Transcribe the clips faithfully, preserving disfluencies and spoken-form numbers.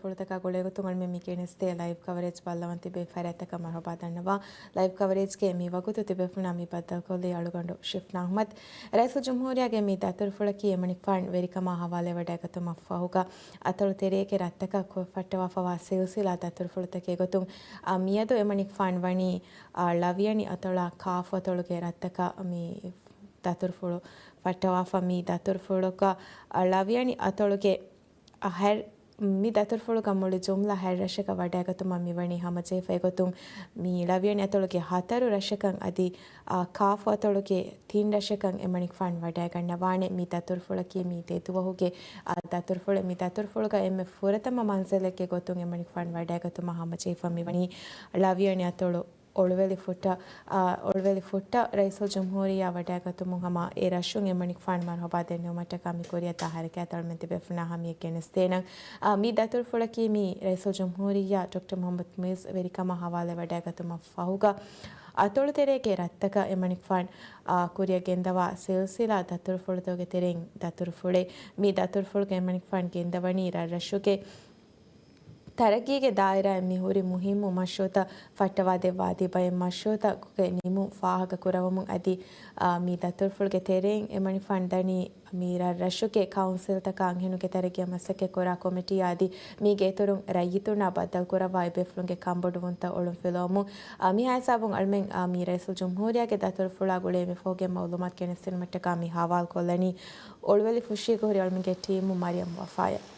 ފުޅުތަކާ ގުޅޭގޮތުން އަޅުމެން މި ގެނެސްދޭ ލައިވް ކަވަރޭޖް ބައްލަވަން ތިބޭ ފަރާތްތަކަށް މަރުހަބާ ދަންނަވާ. ލައިވް ކަވަރޭޖްގެ މި ވަގުތު ތިބޭފުޅުންނާ މި ބައްދަލުކޮށްލީ އަޅުގަނޑު ޝިފްނާ އަޙްމަދު. ރައީސުލްޖުމްހޫރިއްޔާގެ މި ދަތުރުފުޅަކީ އެމަނިކުފާން ވެރިކަމާ ހަވާލުވެވަޑައިގަތުމަށްފަހުގަ، އަތޮޅު ތެރޭގެ ރަށްތަކަށް ކޮށްފައްޓަވާފަވާ ސިލްސިލާ ދަތުރުފުޅުތަކެއް ގޮތުން، އާ، މިއަދު އެމަނިކުފާން ވަނީ، އާ، ޅަވިޔަނި އަތޮޅާ ކާފު އަތޮޅުގެ ރަށްތަކަށް މި ދަތުރުފުޅު ފައްޓަވާފަ. މި ދަތުރުފުޅަކަށް، އާ، ޅަވިޔަނި އަތޮޅުގެ އަހަރް މި ދަތުރުފުޅުގަ މުޅި ޖުމްލަ ހަތް ރަށަކަށް ވަޑައިގަތުމަށް މިވަނީ ހަމަޖެހިފައިގޮތުން، މި ޅަވިޔަނި އަތޮޅުގެ ހަތަރު ރަށަކަށް އަދި، އާ، ކާފު އަތޮޅުގެ ތިން ރަށަކަށް އެމަނިކުފާން ވަޑައިގަންނަވާނެ. މި ދަތުރުފުޅަކީ މި ދެ ދުވަހުގެ، އާ، ދަތުރުފުޅެއް. މި ދަތުރުފުޅުގަ އެންމެ ފުރަތަމަ މަންޒިލެއްގެ ގޮތުން އެމަނިކުފާން ވަޑައިގަތުމަށް ހަމަޖެހިފަ މިވަނީ ޅަވިޔަނި އަތޮޅު އޮޅުވެލި ފުއްޓަށް، އާ، އޮޅުވެލި ފުއްޓަށް ރައީސުލްޖުމްހޫރިއްޔާ ވަޑައިގަތުމުން ހަމަ އެ ރަށުން އެމަނިކުފާން މަރުހަބާ ދެންނެވުމަށްޓަކާ މި ކުރިއަށް ދާ ހަރަކާތް އަޅުމެން ތިބޭފުޅުންނާ ހަމަޔަށް ގެނެސްދޭނަން. އާ، މި ދަތުރުފުޅަކީ މި ރައީސުލްޖުމްހޫރިއްޔާ ޑޮކްޓަރ މުޙައްމަދު މުޢިއްޒު ވެރިކަމާ ހަވާލުވެވަޑައިގަތުމަށްފަހުގަ، އަތޮޅު ތެރޭގެ ރަށްތަކަށް އެމަނިކުފާން، އާ، ކުރިއަށް ގެންދަވާ ސިލްސިލާ ދަތުރުފުޅުތަކުގެ ތެރެއިން ދަތުރުފުޅެއް. މި ދަތުރުފުޅުގަ އެމަނިކުފާން ގެންދަވަނީ ރަށްރަށުގެ ތަރައްގީގެ ދާއިރާއިން މިހުރި މުހިއްމު މަޝްރޫޢުތައް ފައްޓަވާދެއްވާ އަދި ބައެއް މަޝްރޫޢުތަކުގެ ނިމުން ފާހަގަ ކުރައްވަމުން އަދި، އާ، މި ދަތުރުފުޅުގެ ތެރެއިން އެމަނިކުފާން ދަނީ މި ރަށްރަށުގެ ކައުންސިލްތަކާ އަންހެނުންގެ ތަރައްގީއަށް މަސައްކަތް ކުރާ ކޮމިޓީއާ އަދި މީގެ އިތުރުން ރައްޔިތުންނާ ބައްދަލުކުރައްވާ އެބޭފުޅުންގެ ކަންބޮޑުވުންތައް އޮޅުން ފިލުވަމުން، އާ، މިހާ ހިސާބުން އަޅުމެން، އާ، މި ރައީސުލްޖުމްހޫރިއްޔާގެ ދަތުރުފުޅާ ގުޅޭ މި ފަހުގެ މައުލޫމާތު ގެނެސްދިނުމަށްޓަކާ މި ހަވާލު ކޮށްލަނީ އޮޅުވެލި ފުށީގަ ހުރި އަޅުމެންގެ ޓީމު މަރިޔަމް ވަފާޔަށް.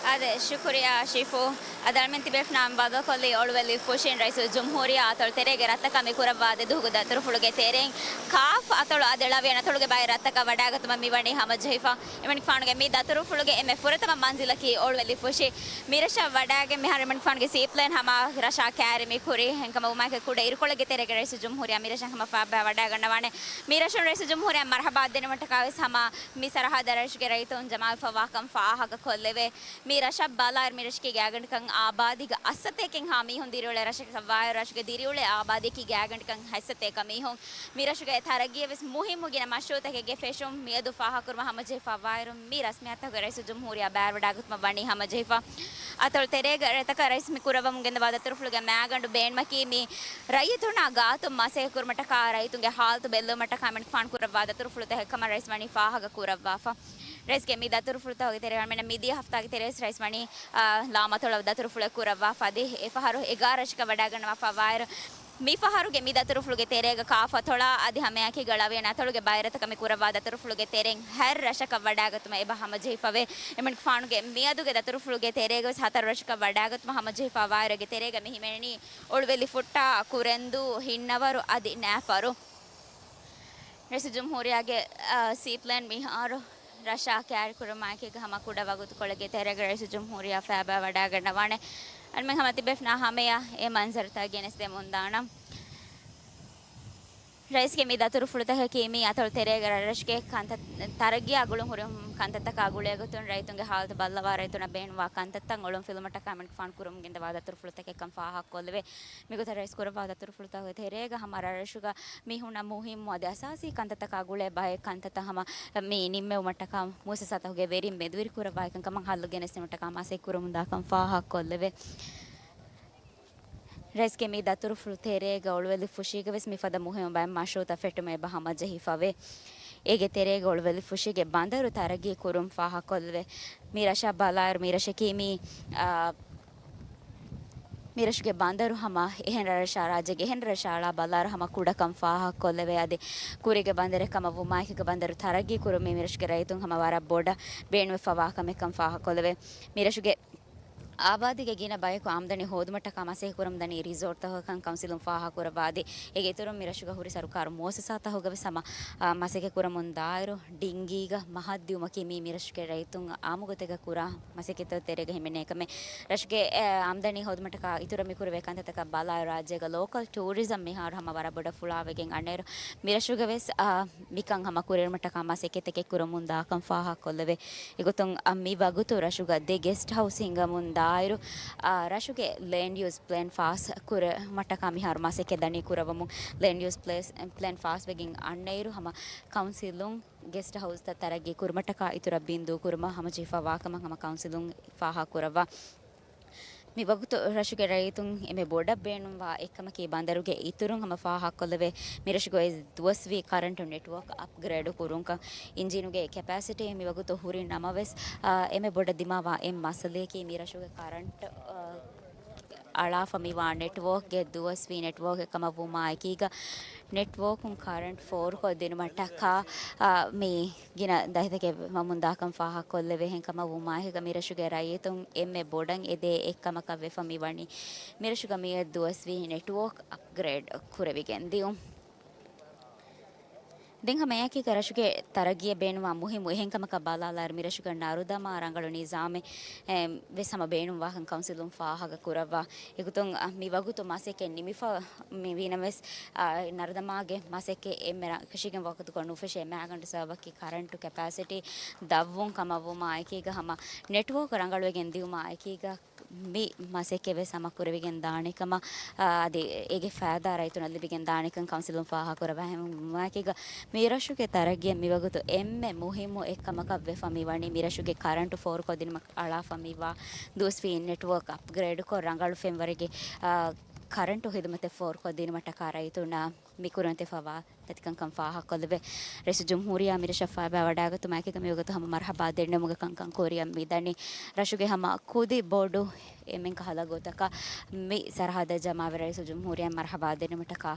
އާދެ، ޝުކުރިއްޔާ ޝިފު. އަދި އަޅުމެން ތިބޭފުޅުންނާ ބައްދަލުކޮށްލީ އޮޅުވެލި ފުށިން. ރައީސުލްޖުމްހޫރިއްޔާ އަތޮޅު ތެރޭގެ ރަށްތަކަށް މި ކުރައްވާ ދެ ދުވަހުގެ ދަތުރުފުޅުގެ ތެރެއިން ކާފް އަތޮޅު އަދި ޅަވިޔަނި އަތޮޅުގެ ބައެއް ރަށްތަކަށް ވަޑައިގަތުމަށް މިވަނީ ހަމަޖެހިފަ. އެމަނިކުފާނުގެ މި ދަތުރުފުޅުގެ އެންމެ ފުރަތަމަ މަންޒިލަކީ އޮޅުވެލި ފުށި. މި ރަށަށް ވަޑައިގެން މިހާރު އެމަނިކުފާނުގެ ސީޕްލޭން ހަމަ ރަށާ ކައިރި މި ކުރީ. އެހެންކަމުން ވުމާއެކު ކުޑަ އިރުކޮޅެއްގެ ތެރޭގަ ރައީސުލްޖުމްހޫރިއްޔާ މި ރަށަށް ހަމަ ފައިބާ ވަޑައިގަންނަވާނެ. މި ރަށުން ރައީސުލްޖުމްހޫރިއްޔާ މަރުހަބާ ދިނުމަށްޓަކާ ވެސް ހަމަ މި ސަރަހައްދަށް ރަށުގެ ރައްޔިތުން ޖަމާވެފަވާކަން ފާހަގަކޮށްލެވޭ. މި ރަށަށް ބަލާއިރު މި ރަށުގެ ގާތްގަނޑަކަށް އާބާދީގަ އައްސަތޭކައެއްހާ މީހުން ދިރިއުޅޭ ރަށަކަށްވާއިރު، ރަށުގެ ދިރިއުޅޭ އާބާދީއަކީ ގާތްގަނޑަކަށް ހަތްސަތޭކަ މީހުން. މި ރަށުގެ ތަރައްގީއަށް ވެސް މުހިއްމު ގިނަ މަޝްރޫޢުތަކެއްގެ ފެށުން މިއަދު ފާހަގަކުރުމަށް ހަމަޖެހިފައިވާއިރު، މި ރަސްމިއްޔާތަކުގެ ރައީސުލްޖުމްހޫރިއްޔާ ބައިވެވަޑައިގަތުމަށް ވަނީ ހަމަޖެހިފަ. އަތޮޅު ތެރޭގަ ރަށްތަކަށް ރައީސް މި ކުރައްވަމުން ގެންދަވާ ދަތުރުފުޅުގެ މައިގަނޑު ބޭނުމަކީ، މި ރައްޔިތުންނާ ގާތުން މަސައްކަތް ކުރުމަށްޓަކާ، ރައްޔިތުންގެ ހާލަތު ބެއްލެވުމަށްޓަކާ އެމަނިކުފާނު ކުރައްވާ ދަތުރުފުޅުތަކެއް ކަމަށް ރައީސް ވަނީ ފާހަގަ ކުރައްވާފަ. ރައީސްގެ މި ދަތުރުފުޅުތަކުގެ ތެރޭގަ އަޅުމެންނަށް މިދިޔަ ހަފްތާގެ ތެރޭ ވެސް ރައީސް ވަނީ، އާ، ލާމަތޮޅަށް ދަތުރުފުޅެއް ކުރައްވާފަ. އަދި އެފަހަރު އެގާރަ ރަށަކަށް ވަޑައިގަންނަވާފައިވާއިރު، މިފަހަރުގެ މި ދަތުރުފުޅުގެ ތެރޭގަ ކާފަތޮޅާ އަދި ހަމައެކީގަ ޅަވިޔަނި އަތޮޅުގެ ބައިރަށްތަކަށް މި ކުރައްވާ ދަތުރުފުޅުގެ ތެރެއިން ހަތް ރަށަކަށް ވަޑައިގަތުމަށް އެބަ ހަމަޖެހިފަވޭ. އެމަނިކުފާނުގެ މިއަދުގެ ދަތުރުފުޅުގެ ތެރޭގަ ވެސް ހަތަރު ރަށަކަށް ވަޑައިގަތުމަށް ހަމަޖެހިފައިވާއިރު، އޭގެ ތެރޭގަ މި ހިމެނެނީ އޮޅުވެލި ފުއްޓާ، ކުރެންދޫ، ހިންނަވަރު އަދި ނައިފަރު. ރައީސުލްޖުމްހޫރިއްޔާގެ، އާ، ސީޕްލޭން މިހާރު ރަށާ ކައިރިކުރުމާއެކީގަ ހަމަ ކުޑަ ވަގުތުކޮޅެއްގެ ތެރޭގަ ރައީސުލްޖުމްހޫރިއްޔާ ފައިބާ ވަޑައިގަންނަވާނެ. އަޅުމެން ހަމަ ތިބޭފުޅުންނާ ހަމަޔަށް އެ މަންޒަރުތައް ގެނެސްދެމުންދާނަން. ރައީސްގެ މި ދަތުރުފުޅުތަކަކީ މި އަތޮޅު ތެރޭގަ ރަށްރަށުގެ ކަންތައް، ތަރައްގީއާ ގުޅުން ހުރި ކަންތައްތަކާ ގުޅޭގޮތުން ރައްޔިތުންގެ ހާލަތު ބައްލަވާ ރައްޔިތުންނަށް ބޭނުންވާ ކަންތައްތައް އޮޅުން ފިލުމަށްޓަކާ އެމަނިކުފާނު ކުރަމުން ގެންދަވާ ދަތުރުފުޅުތަކެއްކަން ފާހަގަކޮށްލެވޭ. މިގޮތަށް ރައީސް ކުރައްވާ ދަތުރުފުޅުތަކުގެ ތެރޭގަ ހަމަ ރަށްރަށުގަ މި ހުންނަ މުހިއްމު އަދި އަސާސީ ކަންތައްތަކާ ގުޅޭ ބައެއް ކަންތައްތައް ހަމަ މި ނިންމެވުމަށްޓަކާ މުއައްސަސާތަކުގެ ވެރިން މެދުވެރިކުރައްވާ އެކަންކަމަށް ހައްލު ގެނެސްދިނުމަށްޓަކާ މަސައްކަތް ކުރަމުންދާކަން ފާހަގަކޮށްލެވޭ. ރައީސްގެ މި ދަތުރުފުޅު ތެރޭގަ އޮޅުވެލި ފުށީގަ ވެސް މިފަދަ މުހިއްމު ބައެއް މަޝްރޫޢުތައް ފެއްޓުމަށް އެބަ ހަމަޖެހިފަވޭ. އޭގެ ތެރޭގަ އޮޅުވެލި ފުށީގެ ބަނދަރު ތަރައްގީ ކުރުން ފާހަގަކޮށްލެވޭ. މި ރަށަށް ބަލާއިރު މި ރަށަކީ މި، އާ، މި ރަށުގެ ބަނދަރު ހަމަ އެހެން ރަށްރަށާ ރާއްޖޭގެ އެހެން ރަށްރަށާ އަޅާ ބަލާއިރު ހަމަ ކުޑަކަން ފާހަގަކޮށްލެވޭ. އަދި ކުރީގެ ބަނދަރެއް ކަމަށް ވުމާއެކީގަ ބަނދަރު ތަރައްގީ ކުރުމީ މި ރަށުގެ ރައްޔިތުން ހަމަ ވަރަށް ބޮޑަށް ބޭނުންވެފަވާ ކަމެއްކަން ފާހަގަކޮށްލެވޭ. މި ރަށުގެ އާބާދީގެ ގިނަ ބަޔަކު އާމްދަނީ ހޯދުމަށްޓަކާ މަސައްކަތް ކުރަމުންދަނީ ރިސޯޓްތަކަކަށް ކައުންސިލުން ފާހަގަކުރައްވާ އަދި އޭގެ އިތުރުން މި ރަށުގަ ހުރި ސަރުކާރު މުއައްސަސާތަކުގަ ވެސް ހަމަ، އާ، މަސައްކަތް ކުރަމުން ދާއިރު ޑިންގީގަ މަހަށް ދިއުމަކީ މީ މި ރަށުގެ ރައްޔިތުން އާއްމުގޮތެއްގަ ކުރާ މަސައްކަތްތައް ތެރޭގަ ހިމެނޭ ކަމެއް. ރަށުގެ، އެ، އާމްދަނީ ހޯދުމަށްޓަކާ އިތުރަށް މި ކުރެވޭ ކަންތައްތަކަށް ބަލާއިރު ރާއްޖޭގަ ލޯކަލް ޓޫރިޒަމް މިހާރު ހަމަ ވަރަށް ބޮޑަށް ފުޅާވެގެން އަންނައިރު މި ރަށުގަ ވެސް، އާ، މިކަން ހަމަ ކުރިއެރުމަށްޓަކާ މަސައްކަތްތަކެއް ކުރަމުން ދާކަން ފާހަގަކޮށްލެވޭ. އެގޮތުން، އަ، މި ވަގުތު ރަށުގަ ދެ ގެސްޓް ހައުސް ހިންގަމުން ދާ އާއިރު، އާ، ރަށުގެ ލޭންޑް ޔޫސް ޕްލޭން ފާސް ކުރުމަށްޓަކާ މިހާރު މަސައްކަތް ދަނީ ކުރައްވަމުން. ލޭންޑް ޔޫސް ޕްލޭސް، ޕްލޭން ފާސް ވެގެން އަންނައިރު ހަމަ ކައުންސިލުން ގެސްޓް ހައުސްތައް ތަރައްގީ ކުރުމަށްޓަކާ އިތުރަށް ބިންދޫ ކުރުމަށް ހަމަޖެހިފައިވާ ކަމަށް ހަމަ ކައުންސިލުން ފާހަގަ ކުރައްވާ. މި ވަގުތު ރަށުގެ ރައްޔިތުން އެންމެ ބޮޑަށް ބޭނުންވާ އެއްކަމަކީ ބަނދަރުގެ އިތުރުން ހަމަ ފާހަގަކޮށްލެވޭ. މިރަށުގައި ދުވަސްވީ ކަރަންޓު ނެޓްވޯކް އަޕްގްރޭޑު ކުރުންކަން. އިންޖީނުގެ ކެޕޭސިޓީ މިވަގުތު ހުރި ނަމަވެސް، އާ، އެންމެ ބޮޑަށް ދިމާވާ އެއް މައްސަލައަކީ މިރަށުގެ ކަރަންޓު، އާ، އަޅާފަ މިވާ ނެޓްވޯކްގެ ދުވަސްވީ ނެޓްވޯކެއް ކަމަށް ވުމާއެކީގަ، ނެޓްވޯކުން ކަރަންޓް ފޯރުކޮށްދިނުމަށްޓަކާ، އާ، މި ގިނަ ދަތިތަކެއް ވަމުންދާކަން ފާހަގަކޮށްލެވޭހެން ކަމަށް ވުމާއެކީގަ، މިރަށުގެ ރައްޔިތުން އެންމެ ބޮޑަށް އެދޭ އެއްކަމަކަށް ވެފަ މިވަނީ. މިރަށުގަ މިއޮތް ދުވަސްވީ ނެޓްވޯކް އަޕްގްރޭޑް ކުރެވިގެން ދިޔުން. ދެން ހަމައެކީގަ ރަށުގެ ތަރައްގީއަށް ބޭނުންވާ މުހިއްމު އެހެން ކަމަކަށް ބަލާލާއިރު، މިރަށުގަ ނަރުދަމާ ރަނގަޅު ނިޒާމެއް، އެ، ވެސް ހަމަ ބޭނުންވާކަން ކައުންސިލުން ފާހަގަ ކުރައްވާ. އެގޮތުން، އަ، މި ވަގުތު މަސައްކަތް ނިމިފަ މި ވީނަމަވެސް، އާ، ނަރުދަމާގެ މަސައްކަތް އެންމެ ރަށްކަށިގެން ވަގުތުކޮށް ނުފެށޭ. މާގަނޑު ސަބަބަކީ ކަރަންޓު ކެޕޭސިޓީ ދަށްވުން ކަމަށް ވުމާއެކީގަ، ހަމަ ނެޓްވޯކް ރަނގަޅުވެގެން ދިޔުމާއެކީގަ، މި މަސައްކަތް ވެސް ހަމަ ކުރެވިގެން ދާނެ ކަމަށް، އާ، އަދި އޭގެ ފައިދާ ރައްޔިތުންނަށް ލިބިގެން ދާނެކަން ކައުންސިލުން ފާހަގަކުރައްވާ. އެހެންވުމާއެކީގަ، މިރަށުގެ ތަރައްގީއަށް މިވަގުތު އެންމެ މުހިއްމު އެއްކަމަކަށް ވެފަ މިވަނީ، މިރަށުގެ ކަރަންޓު ފޯރުކޮށްދިނުމަށް އަޅާފަ މިވާ ދުވަސްވީ ނެޓްވޯކް އަޕްގްރޭޑުކޮށް، ރަނގަޅު ފެންވަރެއްގެ، އާ، ކަރަންޓު ހިދުމަތެއް ފޯރުކޮށްދިނުމަށްޓަކާ ރައްޔިތުންނަށް މި ކުރަންތެ ފަވާ ދަތިކަންކަން ފާހަގަކޮށްލެވޭ. ރައީސުލްޖުމްހޫރިއްޔާ މިރަށަށް ފައިބާ ވަޑައިގަތުމާއެކީގަ މިވަގުތު ހަމަ މަރްހަބާ ދެންނެވުމުގެ ކަންކަން ކުރިއަށް މިދަނީ. ރަށުގެ ހަމަ ކުދި ބޮޑު އެންމެން ކަހަލަ ގޮތަކަށް މި ސަރަހައްދަށް ޖަމާވެ، ރައީސުލްޖުމްހޫރިއްޔާ މަރްހަބާ ދެންނެވުމަށްޓަކާ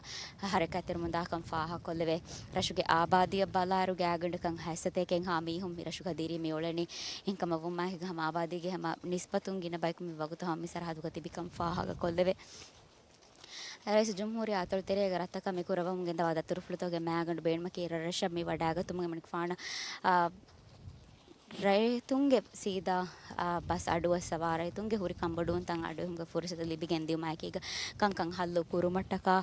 ހަރަކާތްތެރިވަމުންދާކަން ފާހަގަކޮށްލެވޭ. ރަށުގެ އާބާދީއަށް ބަލާއިރު ގާތްގަނޑަކަށް ހައިސަތޭކައެއްހާ މީހުން މި ރަށުގަ ދިރީ މިއުޅެނީ. އެހެންކަމަށް ވުމާއެކީގަ ހަމަ އާބާދީގެ ހަމަ ނިސްބަތުން ގިނަ ބަޔަކު މި ވަގުތު ހަމަ މި ސަރަހައްދުގަ ތިބިކަން ފާހަގަކޮށްލެވޭ. ރައީސުލްޖުމްހޫރިއްޔާ އަތޮޅު ތެރޭގަ ރަށްތަކަށް މި ކުރައްވަމުން ގެންދަވާ ދަތުރުފުޅުތަކުގެ މައިގަނޑު ބޭނުމަކީ ރަށްރަށަށް މި ވަޑައިގަތުމުގެ މަނިކުފާނަށް، އާ، ރައްޔިތުންގެ ސީދާ، އާ، ބަސް އަޑުއައްސަވާ ރައްޔިތުންގެ ހުރި ކަންބޮޑުވުންތައް އަޑުއެހުމުގެ ފުރުސަތު ލިބިގެން ދިޔުމާއެކީގަ ކަންކަން ހައްލު ކުރުމަށްޓަކާ،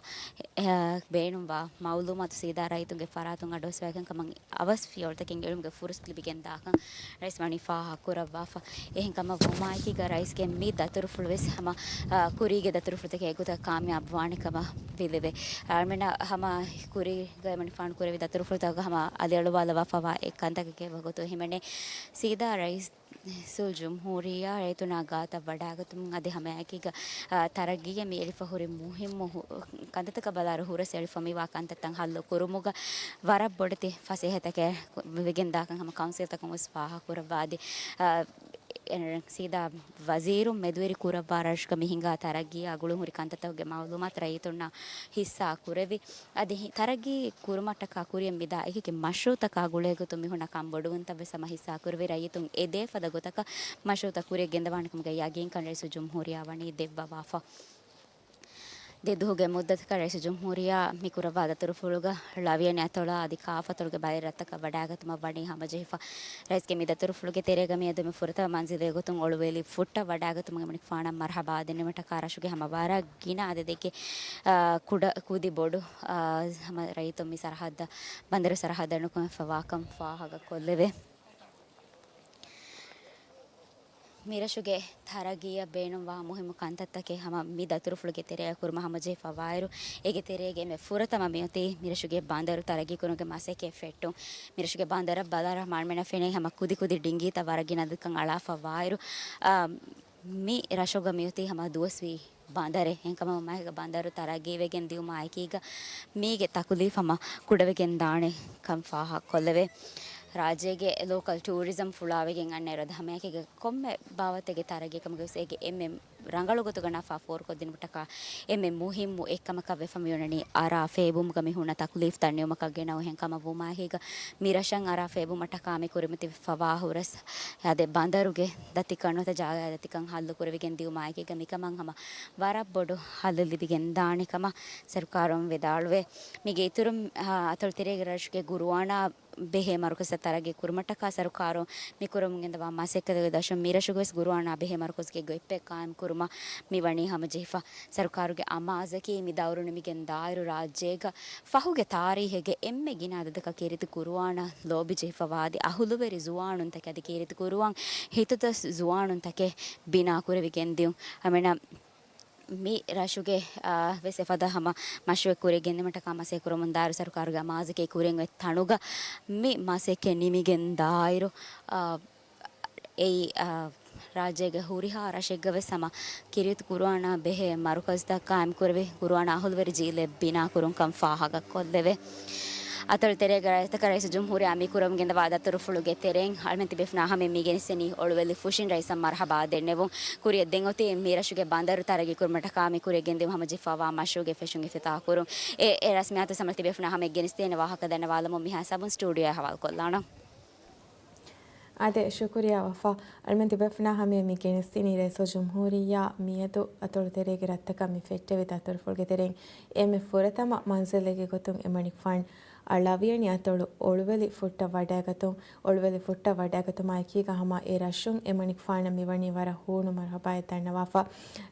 އާ، ބޭނުންވާ މައުލޫމާތު ސީދާ ރައްޔިތުންގެ ފަރާތުން އަޑުއައްސަވާކަން ކަމަށް އަވަސް ފިޔަވަޅުތަކެއް އެޅުމުގެ ފުރުސަތު ލިބިގެން ދާކަން ރައީސް ވަނީ ފާހަގަކުރައްވާފަ. އެހެންކަމަށް ވުމާއެކީގަ ރައީސްގެ މި ދަތުރުފުޅު ވެސް ހަމަ، އާ، ކުރީގެ ދަތުރުފުޅުތަކެއް އެގޮތަށް ކާމިޔާބު ވާނެ ކަމަށް ވެލެވޭ. އަޅުމެންނަށް ހަމަ ކުރީގައި މަނިކުފާނު ކުރެއްވި ދަތުރުފުޅުތަކުގަ ހަމަ އަލިއަޅުވާލައްވާފަވާ އެއް ކަންތަކެކޭ ވަގުތު ހިމެނޭ. ސީދާ ރައީސުލްޖުމްހޫރިއްޔާ ރައްޔިތުންނާ ގާތަށް ވަޑައިގަތުމުން އަދި ހަމައެކީގަ، އާ، ތަރައްގީއަށް މި އެޅިފަ ހުރި މުހިއްމު ހު-، ކަންތައްތަކަށް ބަލާއިރު ހުރަސް އެޅިފަ މިވާ ކަންތައްތައް ހައްލު ކުރުމުގަ ވަރަށް ބޮޑެތި ފަސޭހަތަކެއް ވެގެން ދާކަން ހަމަ ކައުންސިލްތަކުން ވެސް ފާހަގަކުރައްވާ އަދި، އާ، އެ، ސީދާ ވަޒީރުން މެދުވެރި ކުރައްވާ ރަށުގަ މި ހިނގާ ތަރައްގީއާ ގުޅުންހުރި ކަންތައްތަކުގެ މައުލޫމާތު ރައްޔިތުންނާ ހިއްސާ ކުރެވި. އަދި ހި-، ތަރައްގީ ކުރުމަށްޓަކާ ކުރިއަށް މިދާ އެކި އެކި މަޝްރޫއުތަކާ ގުޅޭ ގޮތުން މި ހުންނަ ކަންބޮޑުވުންތައް ވެސް ހަމަ ހިއްސާ ކުރެވި، ރައްޔިތުން އެދޭ ފަދަ ގޮތަކަށް މަޝްރޫއުތައް ކުރިއަށް ގެންދަވާނެ ކަމުގެ ޔަގީންކަން ރައީސުލްޖުމްހޫރިއްޔާ ވަނީ ދެއްވަވާފަ. ދެ ދުވަހުގެ މުއްދަތަކަށް ރައީސުލްޖުމްހޫރިއްޔާ މި ކުރައްވާ ދަތުރުފުޅުގަ ޅަވިޔަނި އަތޮޅާ އަދި ކާފަތޮޅުގެ ބައެއް ރަށްތަކަށް ވަޑައިގަތުމަށް ވަނީ ހަމަޖެހިފަ. ރައީސްގެ މި ދަތުރުފުޅުގެ ތެރޭގަ މިއަދު މި ފުރަތަމަ މަންޒިލެއް ގޮތުން އޮޅުވެލި ފުއްޓަށް ވަޑައިގަތުމުގެ މަނިކުފާނަށް މަރްހަބާ ދެންނެވުމަށްޓަކާ ރަށުގެ ހަމަ ވަރަށް ގިނަ އަދަދެއްގެ، އާ، ކުޑަ ކުދި ބޮޑު، އާ، ހަމަ ރައްޔިތުން މި ސަރަހައްދަށް ބަނދަރު ސަރަހައްދަށް ނުކުމެފަވާކަން ފާހަގަކޮށްލެވޭ. މިރަށުގެ ތަރައްގީއަށް ބޭނުންވާ މުހިއްމު ކަންތައްތަކެއް ހަމަ މި ދަތުރުފުޅުގެ ތެރެއަށް ކުރުމަށް ހަމަޖެހިފަވާއިރު، އޭގެ ތެރޭގައި މި ފުރަތަމަ މިއޮތީ މިރަށުގެ ބަނދަރު ތަރައްގީކުރުމުގެ މަސައްކަތް ފެއްޓުން. މިރަށުގެ ބަނދަރަށް ބަލާއިރު ހަމަ އަޅުމެންނަށް ފެނޭ ހަމަ ކުދި ކުދި ޑިންގީތައް ވަރަށް ގިނަ އަދަދަކަށް އަޅާފަވާއިރު، އާ، މި ރަށުގަ މިއޮތީ ހަމަ ދުވަސްވީ ބަނދަރެއް. އެހެންކަމަށް ވުމާއެކީގަ ބަނދަރު ތަރައްގީވެގެން ދިޔުމާއެކީގަ މީގެ ތަކުލީފް ހަމަ ކުޑަވެގެން ދާނެ ކަން ފާހަގަކޮށްލެވޭ. ރާއްޖޭގެ ލޯކަލް ޓޫރިޒަމް ފުޅާވެގެން އަންނައިރު އަދި ހަމައެކީގަ ކޮންމެ ބާވަތެއްގެ ތަރައްގީ ކަމުގަވެސް އޭގެ އެންމެ ރަނގަޅު ގޮތުގަ ނަފާ ފޯރުކޮށްދިނުމަށްޓަކާ އެންމެ މުހިއްމު އެއްކަމަކަށް ވެފަ މިއޮންނަނީ އަރާ ފޭބުމުގަ މި ހުންނަ ތަކުލީފްތައް ނިމުމަކަށް ގެނައު. އެހެންކަމަށް ވުމާއެކީގަ މި ރަށަށް އަރާ ފޭބުމަށްޓަކާ މި ކުރިމަތިވެފަވާ ހުރަސް އަދި ބަނދަރުގެ ދަތިކަން ނުވަތަ ޖާގަ ދަތިކަން ހައްލު ކުރެވިގެން ދިޔުމާއެކީގަ މިކަމަށް ހަމަ ވަރަށް ބޮޑު ހައްލެއް ލިބިގެން ދާނެ ކަމަށް ސަރުކާރުން ވިދާޅުވޭ. މީގެ އިތުރުން، އާ، އަތޮޅު ތެރޭގެ ރަށުގެ ގުރުއާނާ ބެހޭ މަރުކަޒުތައް ތަރައްގީ ކުރުމަށްޓަކާ ސަރުކާރުން މި ކުރަމުން ގެންދަވާ މަސައްކަތުގެ ދަށުން މި ރަށުގަވެސް ގުރުއާނާ ބެހޭ މަރުކަޒުގެ ގޮތްޕެއް ޤާއިމް ކުރުމަށް މި ވަނީ ހަމަޖެހިފަ. ސަރުކާރުގެ އަމާޒަކީ މި ދައުރު ނިމިގެން ދާއިރު ރާއްޖޭގަ ފަހުގެ ތާރީހެއްގެ އެންމެ ގިނަ އަދަދަކަށް ކީރިތި ގުރުއާނާ ލޯބި ޖެހިފަވާ އަދި އަހުލުވެރި ޒުވާނުންތަކެއް އަދި ކީރިތި ގުރުއާން ހިތުދަސް ޒުވާނުންތަކެއް ބިނާ ކުރެވިގެން ދިޔުން. ހަމަނަ މި ރަށުގެ، އާ، ވެސް އެފަދަ ހަމަ މަޝްރޫއެއް ކުރިއަށް ގެންދިއުމަށްޓަކާ މަސައްކަތް ކުރަމުން ދާއިރު ސަރުކާރުގެ އަމާޒަކީ ކުރިން އޮތް ތަނުގަ މި މަސައްކަތް ނިމިގެން ދާއިރު، އާ، އެއީ، އާ، ރާއްޖޭގެ ހުރިހާ ރަށެއްގަވެސް ހަމަ ކީރިތި ގުރުއާނާ ބެހޭ މަރުކަޒުތައް ޤާއިމް ކުރެވި، ގުރުއާނާ އަހުލުވެރި ޖީލެއް ބިނާ ކުރުންކަން ފާހަގަކޮށްލެވޭ. އަތޮޅު ތެރޭގެ ރަށްތަކަށް ރައީސުލްޖުމްހޫރިއްޔާ މި ކުރަމުން ގެންދަވާ ދަތުރުފުޅުގެ ތެރެއިން އަޅުމެން ތިބޭފުޅުންނާ ހަމަޔަށް މި ގެނެސްދެނީ އޮޅުވެލި ފުށިން ރައީސަށް މަރުޙަބާ ދެންނެވުން. ކުރިއަށް ދެން އޮތީ މި ރަށުގެ ބަނދަރު ތަރައްގީ ކުރުމަށްޓަކާ މި ކުރިއަށް ގެންދިއުމަށް ހަމަޖެހިފައިވާ މަޝްރޫޢުގެ ފެށުން އިފްތިތާޙު ކުރުން. އެ، އެ ރަސްމިއްޔާތު ސަމަލް ތިބޭފުޅުންނާ ހަމަޔަށް ގެނެސްދޭނެ ވާހަކަ ދަންނަވާލަމުން މިހާ ސަބުން ސްޓޫޑިއޯއަށް ހަވާލުކޮށްލާނަން. އާދެ، ޝުކުރިއްޔާ ވަފާ. އަޅުމެން ތިބޭފުޅުންނާ ހަމަޔަށް މި ގެނެސްދިނީ ރައީސުލްޖުމްހޫރިއްޔާ މިއަދު އަތޮޅު ތެރޭގެ ރަށްތަކަށް މި ފެއްޓެވި ދަތުރުފުޅުގެ ތެރެއިން އެންމެ ފުރަތަމަ މަންޒިލެއްގެ ގޮތުން އެމަނިކުފާނު ޅަވިޔަނި އަތޮޅު އޮޅުވެލި ފުއްޓަށް ވަޑައިގަތުން، އޮޅުވެލި ފުއްޓަށް ވަޑައިގަތުމާ އެކީގަ ހަމަ އެ ރަށުން އެމަނިކުފާނަށް މިވަނީ ވަރަށް ހޫނު މަރުޙަބާއެއް ދަންނަވާފަ.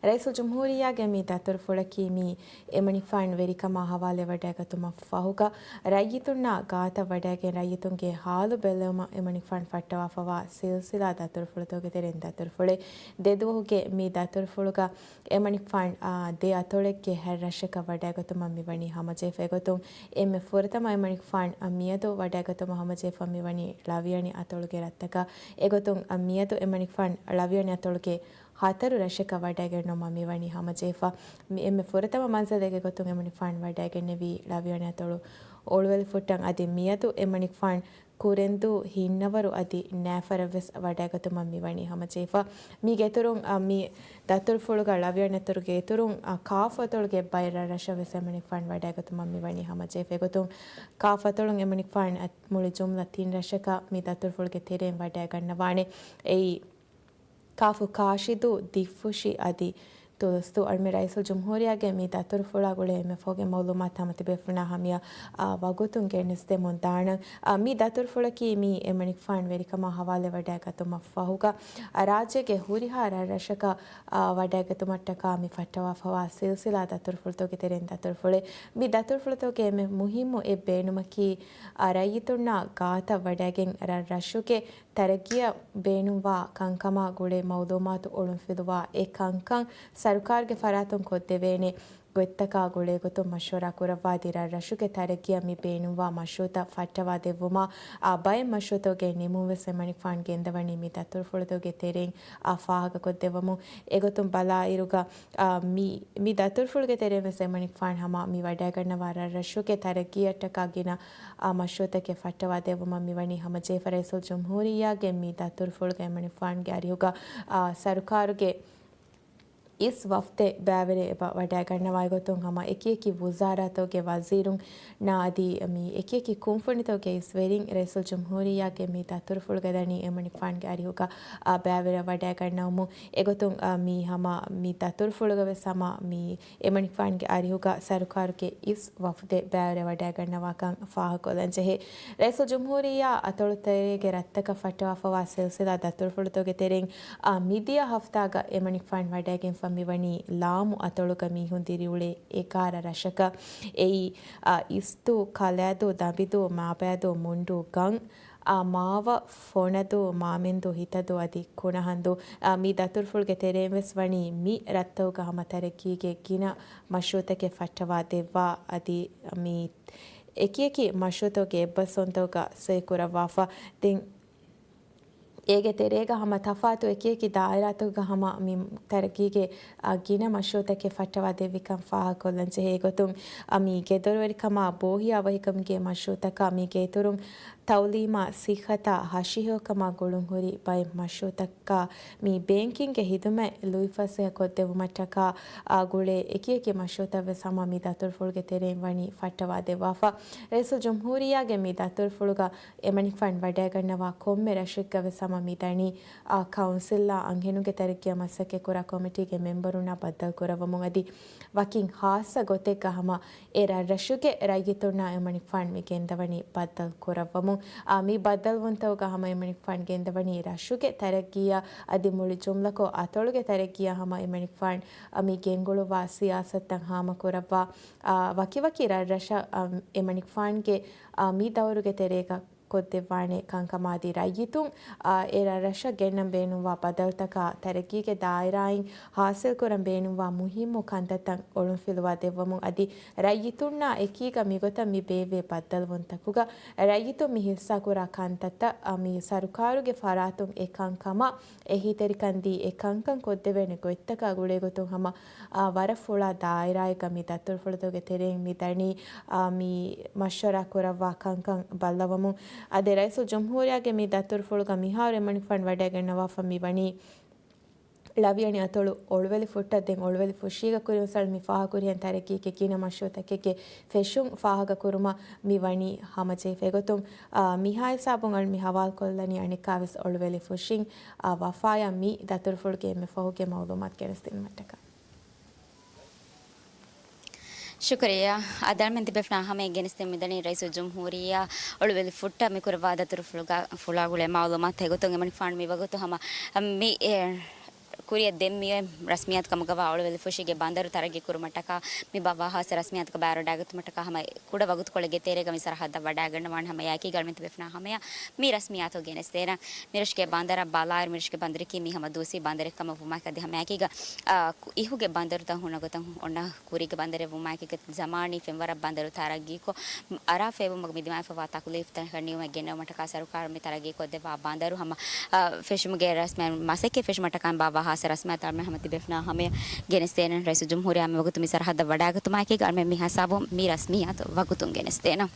ރައީސުލްޖުމްހޫރިއްޔާގެ މި ދަތުރުފުޅަކީ މީ އެމަނިކުފާނު ވެރިކަމާ ހަވާލުވެވަޑައިގަތުމަށް ފަހުގަ، ރައްޔިތުންނާ ގާތަށް ވަޑައިގެން ރައްޔިތުންގެ ހާލު ބެލުމަށް އެމަނިކުފާނު ފައްޓަވާފަވާ ސިލްސިލާ ދަތުރުފުޅުތަކުގެ ތެރެއިން ދަތުރުފުޅެއް. ދެދުވަހުގެ މި ދަތުރުފުޅުގަ އެމަނިކުފާނު، އާ، ދެ އަތޮޅެއްގެ ހަތް ރަށަކަށް ވަޑައިގަތުމަށް މިވަނީ ހަމަޖެހިފަ. އެގޮތުން އެންމެ ފުރަތަމަ އެމަނިކުފާނު، އާ، މިއަދު ވަޑައިގަތުމަށް ހަމަޖެހިފަ މިވަނީ ޅަވިޔަނި އަތޮޅުގެ ރަށްތަކަށް. އެގޮތުން، އާ، މިއަދު އެމަނިކުފާނު ޅަވިޔަނި އަތޮޅުގެ ހަތަރު ރަށަކަށް ވަޑައިގެންނުމަށް މިވަނީ ހަމަޖެހިފަ. މި އެންމެ ފުރަތަމަ މަންޒިލެއްގެ ގޮތުން އެމަނިކުފާނު ވަޑައިގެންނެވީ ޅަވިޔަނި އަތޮޅު އޮޅުވެލި ފުއްޓަށް. އަދި މިއަދު އެމަނިކުފާނު ކުރެންދޫ، ހިންނަވަރު އަދި ނޭފަރަށްވެސް ވަޑައިގަތުމަށް މިވަނީ ހަމަޖެހިފަ. މީގެ އިތުރުން، އަ، މި ދަތުރުފުޅުގަ ޅަވިޔަނި އަތޮޅުގެ އިތުރުން، އަ، ކާފު އަތޮޅުގެ ބައެއް ރަށްރަށަށްވެސް އެމަނިކުފާނު ވަޑައިގަތުމަށް މިވަނީ ހަމަޖެހިފަ. އެގޮތުން ކާފު އަތޮޅުން އެމަނިކުފާނު އަ، މުޅި ޖުމްލަ ތިން ރަށަކަށް މި ދަތުރުފުޅުގެ ތެރެއިން ވަޑައިގަންނަވާނެ. އެއީ، ކާފު ކާށިދޫ، ދިއްފުށި އަދި ތުލުސްދޫ. އަޅުމެން ރައީސުލްޖުމްހޫރިއްޔާގެ މި ދަތުރުފުޅާ ގުޅޭ އެންމެ ފަހުގެ މައުލޫމާތު ހަމަ ތިބޭފުޅުންނާ ހަމަޔަށް، އާ، ވަގުތުން ގެނެސްދެމުން ދާނަން. އާ، މި ދަތުރުފުޅަކީ މީ އެމަނިކުފާނު ވެރިކަމާ ހަވާލުވެވަޑައިގަތުމަށް ފަހުގަ، އާ، ރާއްޖޭގެ ހުރިހާ ރަށްރަށަކަށް، އާ، ވަޑައިގަތުމަށްޓަކާ މި ފައްޓަވާފަވާ ސިލްސިލާ ދަތުރުފުޅުތަކުގެ ތެރެއިން ދަތުރުފުޅެއް. މި ދަތުރުފުޅުތަކުގެ އެންމެ މުހިއްމު އެއް ބޭނުމަކީ، އާ، ރައްޔިތުންނާ ގާތަށް ވަޑައިގެން ރަށްރަށުގެ ތަރައްގީއަށް ބޭނުންވާ ކަންކަމާ ގުޅޭ މައުލޫމާތު އޮޅުންފިލުވާ އެ ކަންކަން ސަރުކާރުގެ ފަރާތުން ކޮށްދެވޭނެ ގޮތްތަކާ ގުޅޭގޮތުން މަޝްވަރާ ކުރައްވާ ދިރާ ރަށުގެ ތަރައްގީއަށް މި ބޭނުންވާ މަޝްރޫޢުތައް ފައްޓަވާ ދެއްވުމާ، އާ، ބައެއް މަޝްރޫޢުތަކުގެ ނިމުން ވެސް އެމަނިކުފާނު ގެންދަވަނީ މި ދަތުރުފުޅުތަކުގެ ތެރެއިން، އާ، ފާހަގަކޮށްދެއްވަމުން. އެގޮތުން ބަލާއިރުގަ، އާ، މި، މި ދަތުރުފުޅުގެ ތެރެއިން ވެސް އެމަނިކުފާނު ހަމަ މި ވަޑައިގަންނަވާ ރަށްރަށުގެ ތަރައްގީއަށްޓަކާ ގިނަ، އާ، މަޝްރޫޢުތަކެއް ފައްޓަވާ ދެއްވުމަށް މިވަނީ ހަމަޖެހިފަ. ރައީސުލްޖުމްހޫރިއްޔާގެ މި ދަތުރުފުޅުގަ އެމަނިކުފާނުގެ އަރިހުގަ، އާ، ސަރުކާރުގެ އިސް ވަފްދެއް ބައިވެރިވެ ވަޑައިގަންނަވާ. އެގޮތުން ހަމަ އެކިއެކި ވުޒާރާތަކުގެ ވަޒީރުންނާ އަދި މި އެކިއެކި ކުންފުނިތަކުގެ އިސް ވެރިން ރައީސުލްޖުމްހޫރިއްޔާގެ މި ދަތުރުފުޅުގަ ދަނީ އެމަނިކުފާނުގެ އަރިހުގަ، އާ، ބައިވެރިވެ ވަޑައިގަންނަވަމުން. އެގޮތުން، އާ، މި ހަމަ މި ދަތުރުފުޅުގަ ވެސް ހަމަ މި އެމަނިކުފާނުގެ އަރިހުގަ ސަރުކާރުގެ އިސް ވަފްދެއް ބައިވެރިވެ ވަޑައިގަންނަވާކަން ފާހަގަކޮށްލަން ޖެހޭ. ރައީސުލްޖުމްހޫރިއްޔާ އަތޮޅު ތެރޭގެ ރަށްތަކަށް ފައްޓަވާފަވާ ސިލްސިލާ ދަތުރުފުޅުތަކުގެ ތެރެއިން، އާ، މިދިޔަ ހަފްތާގަ އެމަނިކުފާނު ވަޑައިގެންފަ މިވަނީ ލާމު އަތޮޅުގަ މީހުން ދިރިއުޅޭ އެގާރަ ރަށަކަށް. އެއީ، އާ، އިސްދޫ، ކަލައިދޫ، ދަނބިދޫ، މާބައިދޫ، މުންޑޫ، ގަން، އާ، މާވަ، ފޮނަދޫ، މާމެންދޫ، ހިތަދޫ އަދި ކުނަހަންދޫ. އާ، މި ދަތުރުފުޅުގެ ތެރެއިން ވެސް ވަނީ މި ރަށްތަކުގަ ހަމަ ތަރައްގީގެ ގިނަ މަޝްރޫޢުތަކެއް ފައްޓަވާ ދެއްވާ އަދި މި އެކިއެކި މަޝްރޫޢުތަކުގެ އެއްބަސްވުންތަކުގަ ސޮއި ކުރައްވާފަ. ދެން އޭގެ ތެރޭގަ ހަމަ ތަފާތު އެކިއެކި ދާއިރާތަކުގަ ހަމަ މި ތަރައްގީގެ، އާ، ގިނަ މަޝްރޫޢުތަކެއް ފައްޓަވާ ދެއްވިކަން ފާހަގަކޮށްލަން ޖެހޭ. އެގޮތުން، އާ، މި ގެދޮރުވެރިކަމާ ބޯހިޔާވަހިކަމުގެ މަޝްރޫޢުތަކާ މީގެ އިތުރުން ތައުލީމާ، ސިއްހަތާ، ހަށިހެޔޮކަމާ ގުޅުންހުރި ބައެއް މަޝްރޫޢުތަކާ މި ބޭންކިންގގެ ހިދުމަތް ލުއިފަސޭހަ ކޮށްދެއްވުމަށްޓަކާ، އާ، ގުޅޭ އެކިއެކި މަޝްރޫޢުތައްވެސް ހަމަ މި ދަތުރުފުޅުގެ ތެރެއިން ވަނީ ފައްޓަވާ ދެއްވާފަ. ރައީސުލްޖުމްހޫރިއްޔާގެ މި ދަތުރުފުޅުގަ އެމަނިކުފާނު ވަޑައިގަންނަވާ ކޮންމެ ރަށެއްގަވެސް ހަމަ މި ދަނީ، އާ، ކައުންސިލްއާ އަންހެނުންގެ ތަރައްގީއަށް މަސައްކަތްކުރާ ކޮމިޓީގެ މެމްބަރުންނާ ބައްދަލުކުރައްވަމުން އަދި ވަކިން ހާއްސަ ގޮތެއްގަ ހަމަ އެ ރަށްރަށުގެ ރައްޔިތުންނާ އެމަނިކުފާނު މި ގެންދަވަނީ ބައްދަލުކުރައްވަމުން. އާ، މި ބައްދަލުވުންތަކުގަ ހަމަ އެމަނިކުފާނު ގެންދަވަނީ ރަށުގެ ތަރައްގީއާ އަދި މުޅި ޖުމްލަކޮށް އަތޮޅުގެ ތަރައްގީއާ ހަމަ އެމަނިކުފާނު މި ގެންގުޅުއްވާ ސިޔާސަތުތައް ހާމަކުރައްވާ، އާ، ވަކިވަކި ރަށްރަށަށް، އާ، އެމަނިކުފާނުގެ، އާ، މި ދައުރުގެ ތެރޭގަ ކޮށްދެއްވާނެ ކަންކަމާ އަދި ރައްޔިތުން، އާ، އެ ރަށްރަށަށް ގެންނަން ބޭނުންވާ ބަދަލުތަކާ ތަރައްގީގެ ދާއިރާއިން ހާސިލްކުރަން ބޭނުންވާ މުހިއްމު ކަންތައްތައް އޮޅުންފިލުވާ ދެއްވަމުން އަދި ރައްޔިތުންނާ އެކީގަ މިގޮތަށް މި ބޭއްވޭ ބައްދަލުވުންތަކުގަ ރައްޔިތުން މި ހިއްސާކުރާ ކަންތައްތައް، އާ، މި ސަރުކާރުގެ ފަރާތުން އެ ކަންކަމަށް އެހީތެރިކަން ދީ އެ ކަންކަން ކޮށްދެވޭނެ ގޮތްތަކާ ގުޅޭގޮތުން ހަމަ، އާ، ވަރަށް ފުޅާ ދާއިރާއެއްގަ މި ދަތުރުފުޅުތަކުގެ ތެރެއިން މި ދަނީ، އާ، މި މަޝްވަރާ ކުރައްވާ ކަންކަން ބައްލަވަމުން. އަދި ރައީސުލްޖުމްހޫރިއްޔާގެ މި ދަތުރުފުޅުގަ މިހާރު އެމަނިކުފާނު ވަޑައިގަންނަވާފަ މި ވަނީ ޅަވިޔަނި އަތޮޅު އޮޅުވެލި ފުއްޓަށް. ދެން އޮޅުވެލި ފުށީގަ ކުރިން ސަޅު މި ފާހަގަކުރިހެން ތަރައްގީގެ ގިނަ މަޝްރޫއުތަކެއްގެ ފެށުން ފާހަގަކުރުމަށް މި ވަނީ ހަމަޖެހިފަ. އެގޮތުން، އާ، މިހާ ހިސާބުން އަޅު މި ހަވާލުކޮށްލަނީ އަނެއްކާވެސް އޮޅުވެލި ފުށިން، އާ، ވަފާޔާ މި ދަތުރުފުޅުގެ އެންމެ ފަހުގެ މައުލޫމާތު ގެނެސްދިނުމަށްޓަކާ. ޝުކުރިއްޔާ. އަދި އަޅުމެން ތިބޭފުޅުންނަށް ހަމައަށް ގެނެސްދެން މިދަނީ ރައީސުލްޖުމްހޫރިއްޔާ އޮޅުވެލި ފުއްޓަށް މި ކުރައްވާ ދަތުރުފުޅުގަ، ފުޅާ ގުޅޭ މައުލޫމާތު. އެގޮތުން އެމަނިކުފާނު މިވަގުތު ހަމަ މި، އެ، ކުރިއަށް ދެން މިއޮތް ރަސްމިއްޔާތު ކަމުގަވާ އޮޅުވެލި ފުށީގެ ބަނދަރު ތަރައްގީ ކުރުމަށްޓަކާ މި ބާއްވާ ހާއްސަ ރަސްމިއްޔާތަކަށް ބައިވެރިވަޑައިގަތުމަށްޓަކާ ހަމަ ކުޑަ ވަގުތުކޮޅެއްގެ ތެރޭގަ މި ސަރަހައްދަށް ވަޑައިގަންނަވާނެ. ހަމަ އެއާއެކީގަ އަޅުމެން ތިބޭފުޅުންނަށް ހަމަޔަށް މި ރަސްމިއްޔާތު ގެނެސްދޭނަން. މިރަށުގެ ބަނދަރަށް ބަލާއިރު މިރަށުގެ ބަނދަރަކީ މީ ހަމަ ދޫސީ ބަނދަރެއް ކަމަށް ވުމާއެކު އަދި ހަމައެކީގަ، އާ، ކު-، އިހުގެ ބަނދަރުތައް ހުންނަ ގޮތަށް އޮންނަ ކުރީގެ ބަނދަރެއް ވުމާއެކީގަ ޒަމާނީ ފެންވަރަށް ބަނދަރު ތަރައްގީކޮށް، އަރާ ފޭބުމަކު މި ދިމާވެފައިވާ ތަކުލީފުތައް ނިވުމަށް ގެންނެވުމަށްޓަކާ ސަރުކާރުން މި ތަރައްގީކޮށްދެއްވާ ބަނދަރު ހަމަ، އާ، ފެށުމުގެ ރަސްމެއް މަސައްކަތް ފެށުމަށްޓަކާ ބާއްވާ ހާއްސަ ރަސްމިއްޔާތު އަޅުމެން ހަމަ ތިބޭފުޅުންނާ ހަމަޔަށް ގެނެސްދޭނަން. ރައީސުލްޖުމްހޫރިއްޔާ މިވަގުތު މި ސަރަހައްދަށް ވަޑައިގަތުމާއެކީގަ އަޅުމެން މި ހިސާބުން މި ރަސްމިއްޔާތު ވަގުތުން ގެނެސްދޭނަން.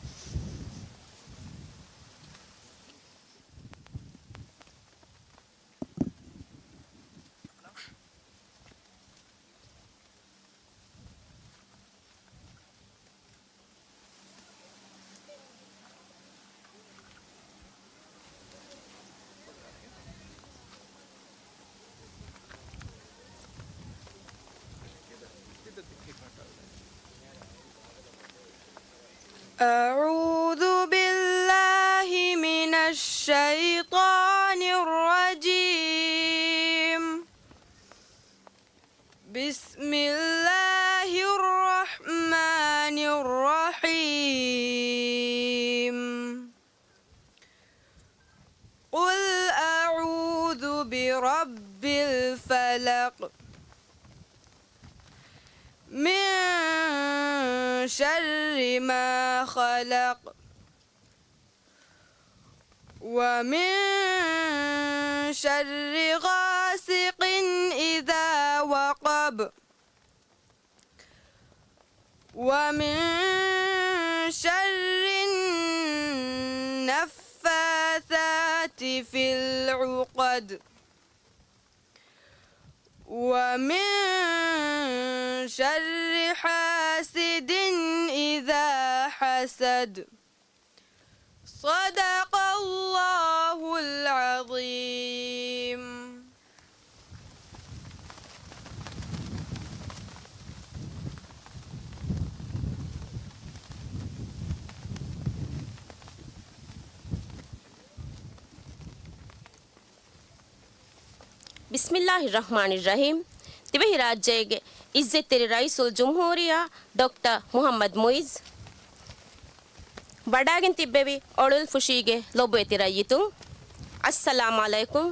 أعوذ بالله من الشيطان الرجيم. بسم الله الرحمن الرحيم. قل أعوذ برب الفلق. من شر ما خلق. ومن شر غاسق إذا وقب. ومن شر النفاثات في العقد. ومن شر حاسد إذا حسد. صدق الله العظيم. ބިސްމިއްލާހި ރަޙްމާނި ރަޙީމް. ދިވެހިރާއްޖޭގެ އިއްޒަތްތެރި ރައީސުލްޖުމްހޫރިއްޔާ ޑޮކްޓަރ މުޙައްމަދު މުޢިއްޒު ވަޑައިގެން ތިއްބެވި އޮޅުވެލިފުށީގެ ލޮބުވެތި ރައްޔިތުން، އައްސަލާމް ޢަލައިކުމް.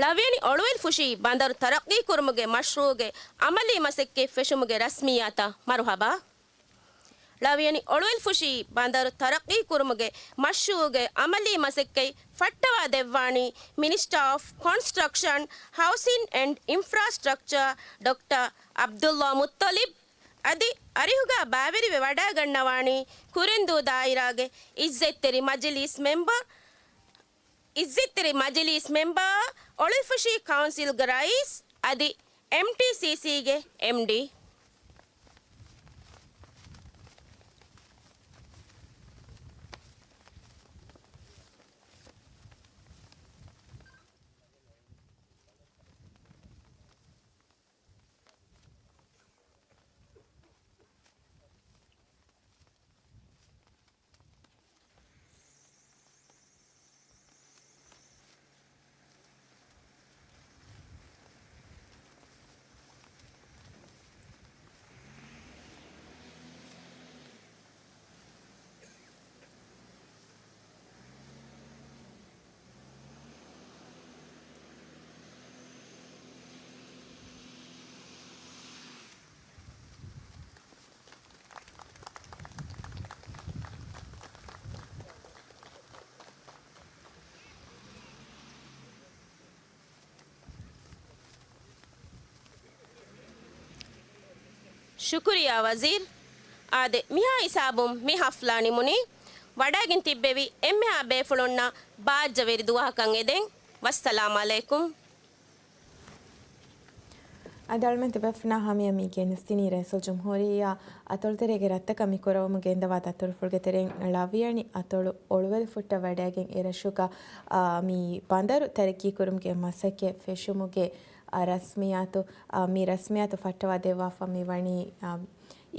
ޅަވިޔަނި އޮޅުވެލިފުށީ ބަނދަރު ތަރައްޤީ ކުރުމުގެ މަޝްރޫޢުގެ ޢަމަލީ މަސައްކަތް ފެށުމުގެ ރަސްމިއްޔާތަށް މަރުޙަބާ. ޅަވިޔަނި އޮޅުވެލިފުށީ ބަނދަރު ތަރައްޤީ ކުރުމުގެ މަޝްރޫޢުގެ ޢަމަލީ މަސައްކަތް ފައްޓަވާ ދެއްވާނީ މިނިސްޓާ އޮފް ކޮންސްޓްރަކްޝަން، ހައުސިން އެންޑް އިންފްރާސްޓްރަކްޗާ ޑޮކްޓަރ ޢަބްދުﷲ މުއްޠަލިބް. އަދި އަރިހުގަ ބައިވެރިވެ ވަޑައިގަންނަވާނީ ކުރިންދޫ ދާއިރާގެ އިއްޒަތްތެރި މަޖިލީސް މެމްބަރު، އިއްޒަތްތެރި މަޖިލީސް މެމްބަރ، އޮޅުވެލިފުށީ ކައުންސިލްގެ ރައީސް އަދި އެމްޓީސީސީގެ އެމްޑީ. ޝުކުރިއްޔާ ވަޒީރު. އާދެ، މިހާ ހިސާބުން މި ހަފްލާ ނިމުނީ. ވަޑައިގެން ތިއްބެވި އެންމެހާ ބޭފުޅުންނަށް ބާއްޖަވެރި ދުވަހަކަށް އެދެން. ވައްސަލާމް ޢަލައިކުމް. އަދި އަޅުމެން ތިބޭފުޅުންނާ ހަމަޔަށް މި ގެނެސްދިނީ ރައީސުލްޖުމްހޫރިއްޔާ އަތޮޅުތެރޭގެ ރަށްތަކަށް މި ކުރަވަމުން ގެންދަވާ ދަތުރުފުޅުގެ ތެރެއިން ޅަވިޔަނި އަތޮޅު އޮޅުވެލިފުއްޓަށް ވަޑައިގެން އެރަށުގަ، އާ، މި ބަނދަރު ތަރައްގީކުރުމުގެ މަސައްކަތް ފެށުމުގެ، އާ، ރަސްމިއްޔާތު، އާ، މި ރަސްމިއްޔާތު ފައްޓަވާ ދެއްވާފަ މިވަނީ، އާ،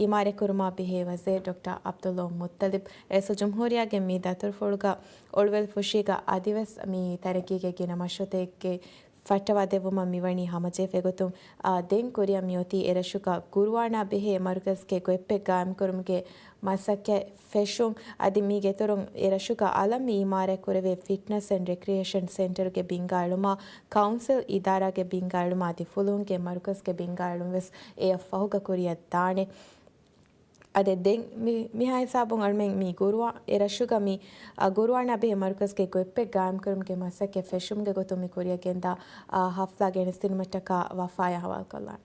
އިމާރާތްކުރުމާ ބެހޭ ވަޒީރު ޑޮކްޓަރ ޢަބްދުﷲ މުއްޠަލިބް. ރައީސުލްޖުމްހޫރިއްޔާގެ މި ދަތުރުފުޅުގަ އޮޅުވެލިފުށީގަ އަދިވެސް މި ތަރައްގީގެ ގިނަ މަޝްރޫޢުތަކެއްގެ ފައްޓަވާދެއްވުމަށް މިވަނީ ހަމަޖެހިފަ. އެގޮތުން، އާ، ދެން ކުރިއަށް މިއޮތީ އެރަށުގަ ގުރުއާނާ ބެހޭ މަރުކަޒުގެ ގޮތްޕެއް ގާއިމްކުރުމުގެ މަސައްކަތް ފެށުން. އަދި މީގެއިތުރުން އެރަށުގަ އަލަށް މި އިމާރާތް ކުރެވޭ ފިޓްނަސް އެންޑް ރެކްރިއޭޝަން ސެންޓަރުގެ ބިންގާ އެޅުމާ، ކައުންސިލް އިދާރާގެ ބިންގާ އެޅުމާ އަދި ފުލުހުންގެ މަރުކަޒުގެ ބިންގާ އެޅުން ވެސް އެއަށް ފަހުގަ ކުރިއަށް ދާނެ. އަދި ދެން މި، މިހާ ހިސާބުން އަޅުމެން މި ގުރުއާ، އެ ރަށުގަ މި، އަ، ގުރުއާނާ ބެހޭ މަރުކަޒުގެ ގޮތްޕެއް ގާއިމްކުރުމުގެ މަސައްކަތް ފެށުމުގެ ގޮތުން މި ކުރިއަށް ގެންދާ، އަ، ހަފްލާ ގެނެސްދިނުމަށްޓަކާ ވަފާޔާ ހަވާލުކޮށްލާނެ.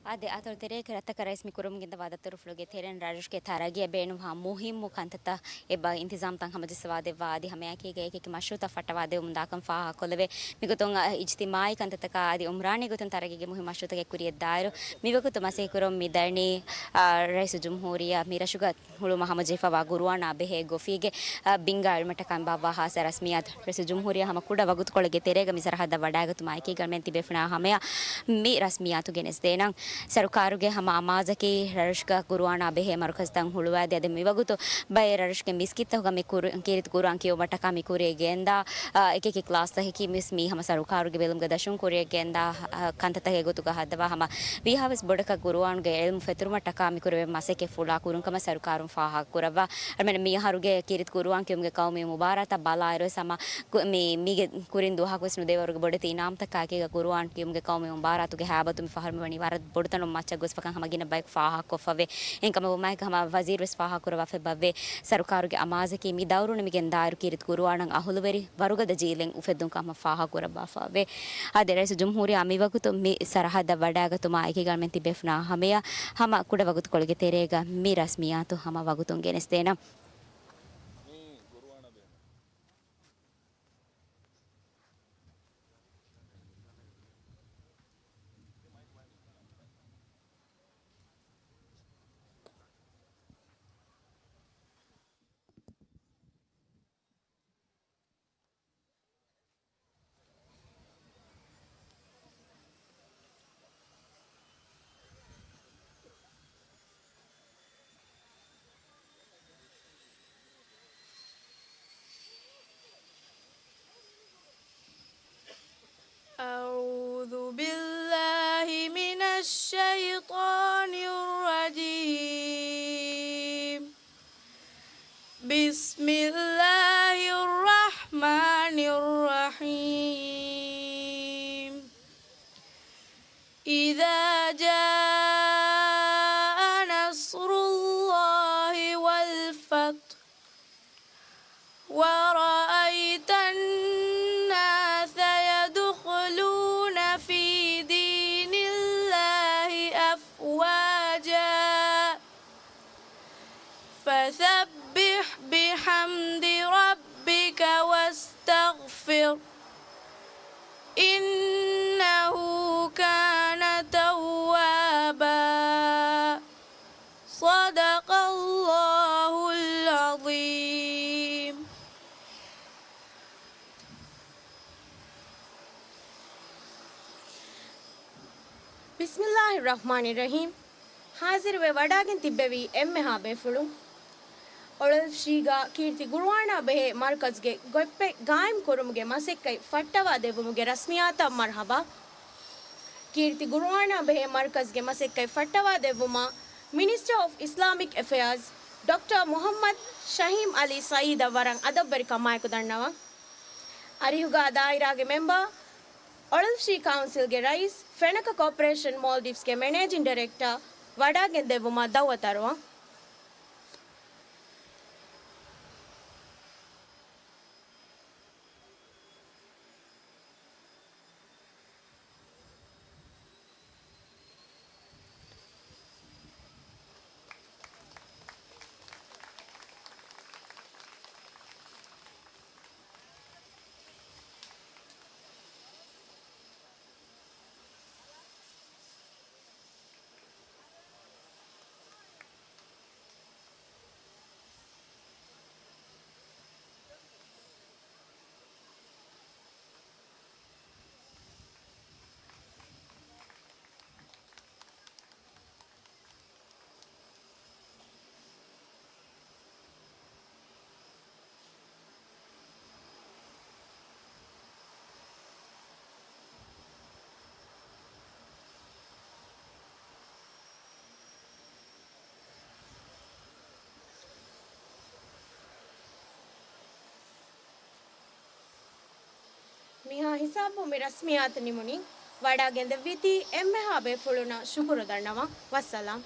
އާދެ، އަތޮޅު ތެރޭގެ ރަށްތަކަށް ރައީސް މި ކުރަމުން ގެންދަވާ ދަތުރުފުޅުގެ ތެރެއިން ރަށުގެ ތަރައްގީއަށް ބޭނުންވާ މުހިއްމު ކަންތައްތައް އެބަ އިންތިޒާމްތައް ހަމަޖައްސަވާދެއްވާ އަދި ހަމައެކީގަ އެކިއެކި މަޝްރޫޢުތައް ފައްޓަވާދެވުމުން ދާކަން ފާހަގަކޮށްލެވޭ. މިގޮތުން، އަ، އިޖްތިމާޢީ ކަންތައްތަކާ އަދި އުމްރާނީ ގޮތުން ތަރައްގީގެ މުހިއްމު މަޝްރޫޢުތަކެއް ކުރިއަށްދާއިރު، މިވަގުތު މަސައްކަތް ކުރަމުން މިދަނީ، އާ، ރައީސުލްޖުމްހޫރިއްޔާ މި ރަށުގަ ހުޅުވުމަށް ހަމަޖެހިފައިވާ ގުރުއާނާ ބެހޭ ގޮފީގެ، އާ، ބިންގާ އެޅުމަށްޓަކާ ބާއްވާ ހާއްސަ ރަސްމިއްޔާތު. ރައީސުލްޖުމްހޫރިއްޔާ ހަމަ ކުޑަ ވަގުތުކޮޅެއްގެ ތެރޭގަ މި ސަރަހައްދަށް ވަޑައިގަތުމާ އެކީގަ އަޅުމެން ތިބޭފުޅުންނާ ހަމަޔަށް މި ރަސްމިއްޔާތު ގެނެސްދޭނަން. ސަރުކާރުގެ ހަމަ އަމާޒަކީ ރަށުގަ ގުރުއާނާ ބެހޭ މަރުކަޒުތައް ހުޅުވާދޭ. އަދި މިވަގުތު ބައެއް ރަށުގެ މިސްކިތްތަކުގަ މި ކުރި-، ކީރިތި ގުރުއާން ކިޔުމަށްޓަކާ މި ކުރިއަށް ގެންދާ، އާ، އެކިއެކި ކްލާސްތަކަކީ މިސް މީ ހަމަ ސަރުކާރުގެ ބެލުމުގަ ދަށުން ކުރިއަށް ގެންދާ، އާ، ކަންތައްތަކެއް ގޮތުގަ ހައްދަވާ ހަމަ ވީހާވެސް ބޮޑަކަށް ގުރުއާންގެ އިލްމު ފެތުރުމަށްޓަކާ މި ކުރެވޭ މަސައްކަތް ފުޅާ ކުރުން ކަމަށް ސަރުކާރުން ފާހަގަ ކުރައްވާ. އަޅުމެން މިއަހަރުގެ ކީރިތި ގުރުއާން ކިޔުމުގެ ޤައުމީ މުބާރާތަށް ބަލާއިރުވެސް ހަމަ ގު-، މި، މީގެ ކުރިން ދުވަހަކުވެސް ނުދޭވަރުގެ ބޮޑެތި އިނާމްތަކާ އެކީގަ ގުރުއާން ކިޔުމުގެ ޤައުމީ މުބާރާތުގެ ހައިބަތު މި ފަހަރު މިވަނީ ވަރަށް ބޮޑުތަނުން މައްޗަށް ގޮސްފަކަން ހަމަ ގިނަ ބަޔަކު ފާހަގަކޮށްފަވޭ. އެހެންކަމުން ވުމާއެކު ހަމަ ވަޒީރުވެސް ފާހަގަކުރައްވާފައި ވޭ. ސަރުކާރުގެ އަމާޒަކީ މި ދައުރު ނިމިގެން ދާއިރު ކީރިތި ގުރުއާނަށް އަހުލުވެރި ވަރުގަދަ ޖީލެއް އުފެއްދުން ކަމަށް ފާހަގަކުރައްވާފައިވޭ. އާދެ، ރައީސުލްޖުމްހޫރިއްޔާ މިވަގުތު މި ސަރަހައްދަށް ވަޑައިގަތުމާ އެކީގަ އަޅުމެން ތިބޭފުޅުންނާ ހަމަޔަށް ހަމަ ކުޑަ ވަގުތުކޮޅެއްގެ ތެރޭގަ ᱢި ރަސްމިއްޔާތު ހަމަ ވަގުތުން ގެނެސްދޭނަން. أعوذ بالله من الشيطان الرجيم. بسم الله الرحمن الرحيم. إذا جاء نصر الله والفتح ورأيت الناس يدخلون في دين الله أفواجا فسبح بحمد ربك واستغفره إنه كان توابا. صدق الله العظيم. بسم الله الرحمن الرحيم. ހާޒިރުވެ ވަޑައިގެން ތިއްބެވި އެންމެހާ ބޭފުޅުން، އޮޅޮލިފުށީގާ ކީރިތި ގުރުއާނާ ބެހޭ މަރުކަޒުގެ ގޮތްޕެއް ގާއިމް ކުރުމުގެ މަސައްކަތް ފައްޓަވާ ދެއްވުމުގެ ރަސްމިއްޔާތަށް މަރުޙަބާ. ކީރިތި ގުރުއާނާ ބެހޭ މަރުކަޒުގެ މަސައްކަތް ފައްޓަވާ ދެއްވުމަށް މިނިސްޓަރ އޮފް އިސްލާމިކް އެފެއާޒް ޑޮކްޓަރ މުޙައްމަދު ޝަހީމް ޢަލީ ސަޢީދަށް ވަރަށް އަދަބުވެރިކަމާއެކު ދަންނަވަން. އަރިހުގާ ދާއިރާގެ މެމްބަރ، އޮޅޮލިފުށީ ކައުންސިލްގެ ރައީސް، ފެނަކަ ކޯޕަރޭޝަން މޯލްޑިވްސްގެ މެނޭޖިން ޑިރެކްޓަރ ވަޑައިގެން ދެއްވުމަށް ދައުވަތު އަރުވަން. މިހާ ހިސާބުން މި ރަސްމިއްޔާތު ނިމުނީ. ވަޑައިގެންދެއްވީތީ އެންމެހާ ބޭފުޅުންނަށް ޝުކުރު ދަންނަވަން. ވައްސަލާމް.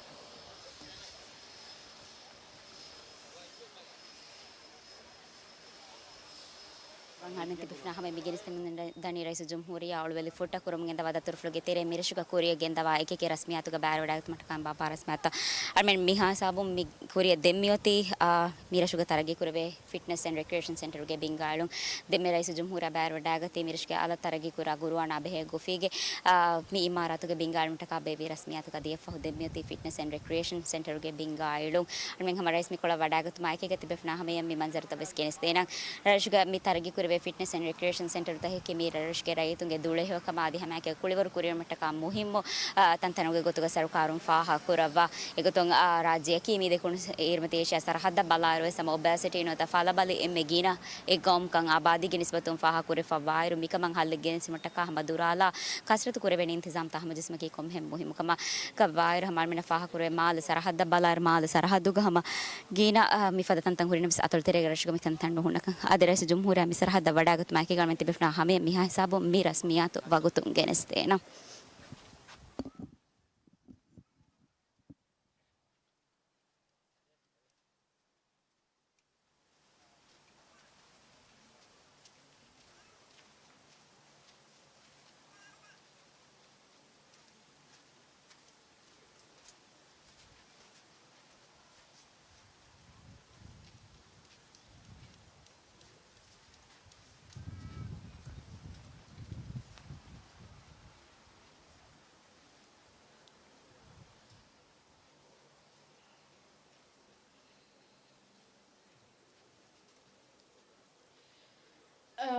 އަޅުމެން ތިބިފަނާ ހަމަ މި ގެނެސްދެމުން ދަނީ ރައީސުލްޖުމްހޫރިއްޔާ އޮޅުވެލި ފުއްޓަކުރުމުން ގެންދަވާ ދަތުރުފުޅުގެ ތެރޭ މިރަށުގަ ކުރިއަށް ގެންދަވާ އެކިއެކި ރަސްމިއްޔާތުގަ ބައިވެރިވެވަޑައިގަތުމަށްޓަކާ ބާއްވާ ރަސްމިއްޔާތަށް އަޅުމެން މިހާ ހިސާބުން މި ކުރިއަށް ދެން މިއޮތީ، އާ، މިރަށުގަ ތަރައްގީކުރެވޭ ފިޓްނަސް އެންޑް ރެކްރިއޭޝަން ސެންޓަރުގެ ބިންގާއެޅުން. ދެންމެ ރައީސުލްޖުމްހޫރިއްޔާ ބައިވެރިވެވަޑައިގަތީ މިރަށުގެ އަލަށް ތަރައްގީކުރާ ގުރުއާނާ ބެހޭ ގޮފީގެ، އާ، މި އިމާރާތުގެ ބިންގާއެޅުމަށްޓަކާ ބޭއްވި ރަސްމިއްޔާތުގަ ދިޔަފަހު ދެން މިއޮތީ ފިޓްނަސް އެންޑް ރެކްރިއޭޝަން ސެންޓަރުގެ ބިންގާއެޅުން. އަޅުމެން ހަމަ ރައީސް މިކޮޅަށް ވަޑައިގަތުމާ އެކީގަ ތިބެފަނާ ހަމަޔަށް މި މަންޒަރުތައް ވެސް ގެނެސްދޭނަން. ރަށުގަ މި ތަރައްގީކުރެވޭ ފިޓްނަސް އެންޑް ރެކްރިއޭޝަން ސެންޓަރުތަކަކީ މި ރަށުގެ ރައްޔިތުންގެ ދުޅަހެޔޮކަމާ އަދި ހަމައެކަނި ކުޅިވަރު ކުރިއެރުމަށްޓަކާ މުހިއްމު، އާ، ތަންތަނުގެ ގޮތުގަ ސަރުކާރުން ފާހަގަކުރައްވާ. އެގޮތުން، އާ، ރާއްޖެއަކީ މި ދެކުނު އޭރުމަތީ އޭޝިޔާ ސަރަހައްދަށް ބަލާއިރުވެސް ހަމަ އޮބެސިޓީ ނުވަތަ ފަލަބަލި އެންމެ ގިނަ އެއް ގައުމުކަން އާބާދީގެ ނިސްބަތުން ފާހަގަކުރެވިފައިވާއިރު، މިކަމަށް ހައްލެއް ގެނެސްދިނުމަށްޓަކާ ހަމަ ދުރާލާ ކަސްރަތު ކުރެވޭނެ އިންތިޒާމްތައް ހަމަޖެއްސުމަކީ ކޮންމެހެން މުހިއްމު ކަމަށް. ކަ ވާއިރު ހަމަ އަޅުމެންނަށް ފާހަގަކުރެވޭ މާލެ ސަރަހައްދަށް ބަލާއިރު، މާލެ ސަރަހައްދުގަ ހަމަ ގިނަ، އަ، މިފަދަ ތަންތަން ހުރިނަމަވެސް އަތޮޅު ތެރޭގެ ރަށުގަ މި ތަންތަން ނުހުންނަކަން. އަދި ރައީސުލްޖުމްހޫރިއްޔާ މި ސަރަހައްދަށް ވަޑައިގަތުމާ އެކީގަ އަޅުމެން ތިބެފަނާ ހަމަޔަށް މިހާ ހިސާބުން މި ރަސްމިއްޔާތު ވަގުތުން ގެނެސްދޭނަން.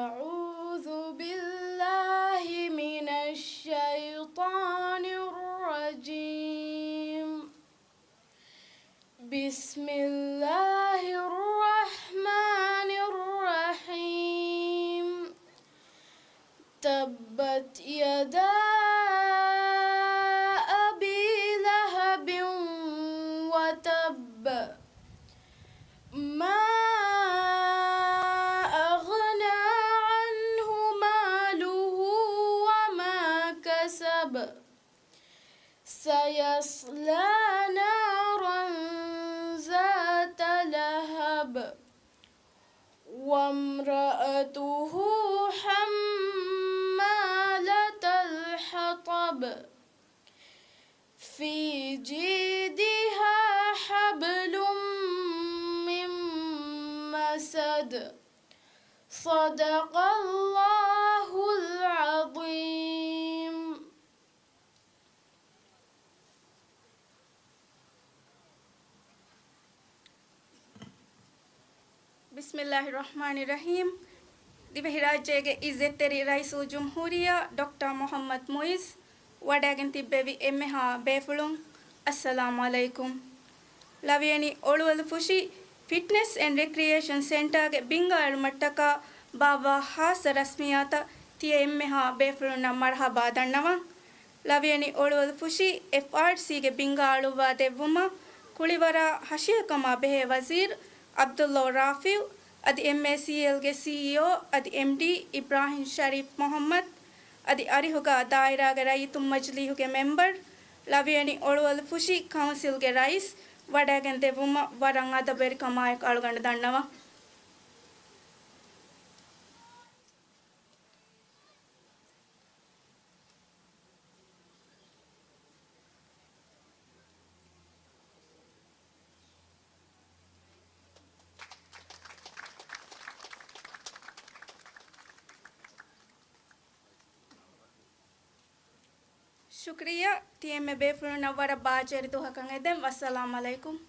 أعوذ بالله من الشيطان الرجيم. بسم الله الرحمن الرحيم. تبت يدا أبي لهب وتب. ما أغنى عنه ماله وما كسب. سيصلى نارا ذات لهب. وامرأته حمالة الحطب. في جيدها حبل من مسد. صدق الله العظيم. بسم الله الرحمن الرحيم. ދިވެހިރާއްޖޭގެ އިއްޒަތްތެރި ރައީސުލްޖުމްހޫރިއްޔާ ޑޮކްޓަރ މުޙައްމަދު މުޢިއްޒު، ވަޑައިގެން ތިއްބެވި އެންމެހާ ބޭފުޅުން، އައްސަލާމު ޢަލައިކުމް. ޅަވިޔަނި އޮޅުވަލު ފުށި ފިޓްނަސް އެންޑް ރެކްރިއޭޝަން ސެންޓާގެ ބިންގާއެޅުމަށްޓަކާ ބާއްވާ ހާއްސަ ރަސްމިއްޔާތަށް ތިޔަ އެންމެހާ ބޭފުޅުންނަށް މަރުޙަބާ ދަންނަވަން. ޅަވިޔަނި އޮޅުވަލު ފުށި އެފްއާރްސީގެ ބިންގާ އަޅުއްވާ ދެއްވުމަށް ކުޅިވަރާ ހަށިޔަކަމާ ބެހޭ ވަޒީރު ޢަބްދުﷲ ރާފިޢު، އަދި އެމްއޭސީއެލްގެ ސީއީއޯ އަދި އެމްޑީ އިބްރާހިމް ޝަރީފް މުޙައްމަދު، އަދި އަރިހުގާ ދާއިރާގެ ރައްޔިތުން މަޖިލީހުގެ މެމްބަރު، ޅަވިޔަނި އޮޅުވަލު ފުށި ކައުންސިލްގެ ރައީސް ވަޑައިގެން ދެއްވުމަށް ވަރަށް އަދަބުވެރިކަމާއެކު އަޅުގަނޑު ދަންނަވަން. ޝުކުރިއްޔާ، ތި އެންމެ ބޭފުޅުންނަށް ވަރަށް ބާއްޖަވެރި ދުވަހަކަށް އެދެން. ވައްސަލާމް ޢަލައިކުމް.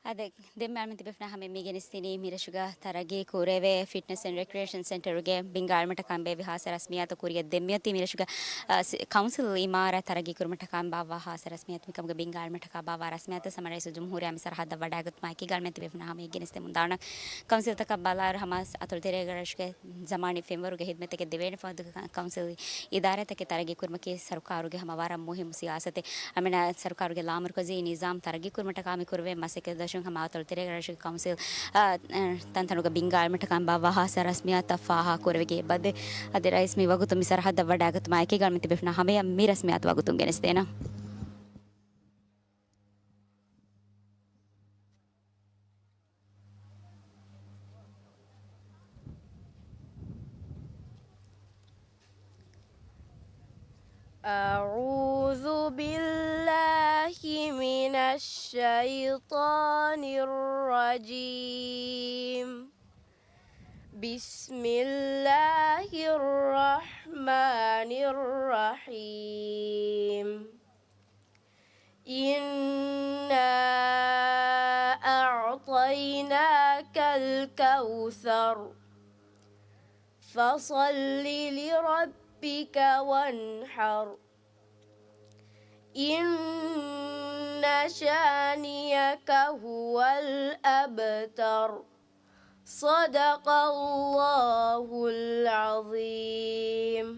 އާދެ، ދެންމެ އަޅުމެން ތިބެފަނާ ހަމަ މި ގެނެސްދިނީ މިރަށުގަ ތަރައްގީ ކުރެވޭ ފިޓްނަސް އެންޑް ރެކްރިއޭޝަން ސެންޓަރުގެ ބިންގާ އަޅުމަށްޓަކާ ބޭއްވި ހާއްސަ ރަސްމިއްޔާތު ކުރިއަށް ދެން މިއޮތީ މިރަށުގަ، އަ، ސި-، ކައުންސިލް އިމާރާތް ތަރައްގީ ކުރުމަށްޓަކާ ބާއްވާ ހާއްސަ ރަސްމިއްޔާތު މިކަމުގެ ބިންގާ އަޅުމަށްޓަކާ ބާއްވާ ރަސްމިއްޔާތު ހަމަ ރައީސުލްޖުމްހޫރިއްޔާ މި ސަރަހައްދަށް ވަޑައިގަތުމާ އެކީގަ އަޅުމެން ތިބެފަނާ ހަމަ މި ގެނެސްދެމުން ދާނަން. ކައުންސިލްތަކަށް ބަލާއިރު ހަމަ އަތޮޅު ތެރޭގެ ރަށުގެ ޒަމާނީ ފެންވަރުގެ ހިދްމަތެއްގެ ދެވޭނެ ފަހަތުގެ ކަ-، ކައުންސިލް އިދާރާތަކެއް ތަރައްގީ ކުރުމަކީ ސަރުކާރުގެ ހަމަ ވަރަށް މުހިއްމު ސިޔާސަތެއް. އަމިނާ ސަރުކާރުގެ ލާމަރުކަޒީ ނިޒާމް ތަރައްގީ ކުރުމަށްޓަކާ މި ކުރެވޭ މަސައްކަތް ދަށުން ހަމަ އަތޮޅު ތެރޭގަ ރަށުގެ ކައުންސިލް، އާ، އާ، ތަންތަނުގަ ބިންގާ އެޅުމަށްޓަކާ ބާއްވާ ހާސް ރަސްމިއްޔާތުތައް ފާހަގަ ކުރެވިގެން އެބަދޭ. އަދި ރައީސް މި ވަގުތު މި ސަރަހައްދަށް ވަޑައިގަތުމާ އެކީގަ އަޅުމެން ތިބޭފުޅުންނާ ހަމަޔަށް މި ރަސްމިއްޔާތު ވަގުތުން ގެނެސްދޭނަން. أعوذ بالله من الشيطان الرجيم. بسم الله الرحمن الرحيم. إنا أعطيناك الكوثر. فصل لربك وانحر. إن شانئك هو الأبتر. صدق الله العظيم.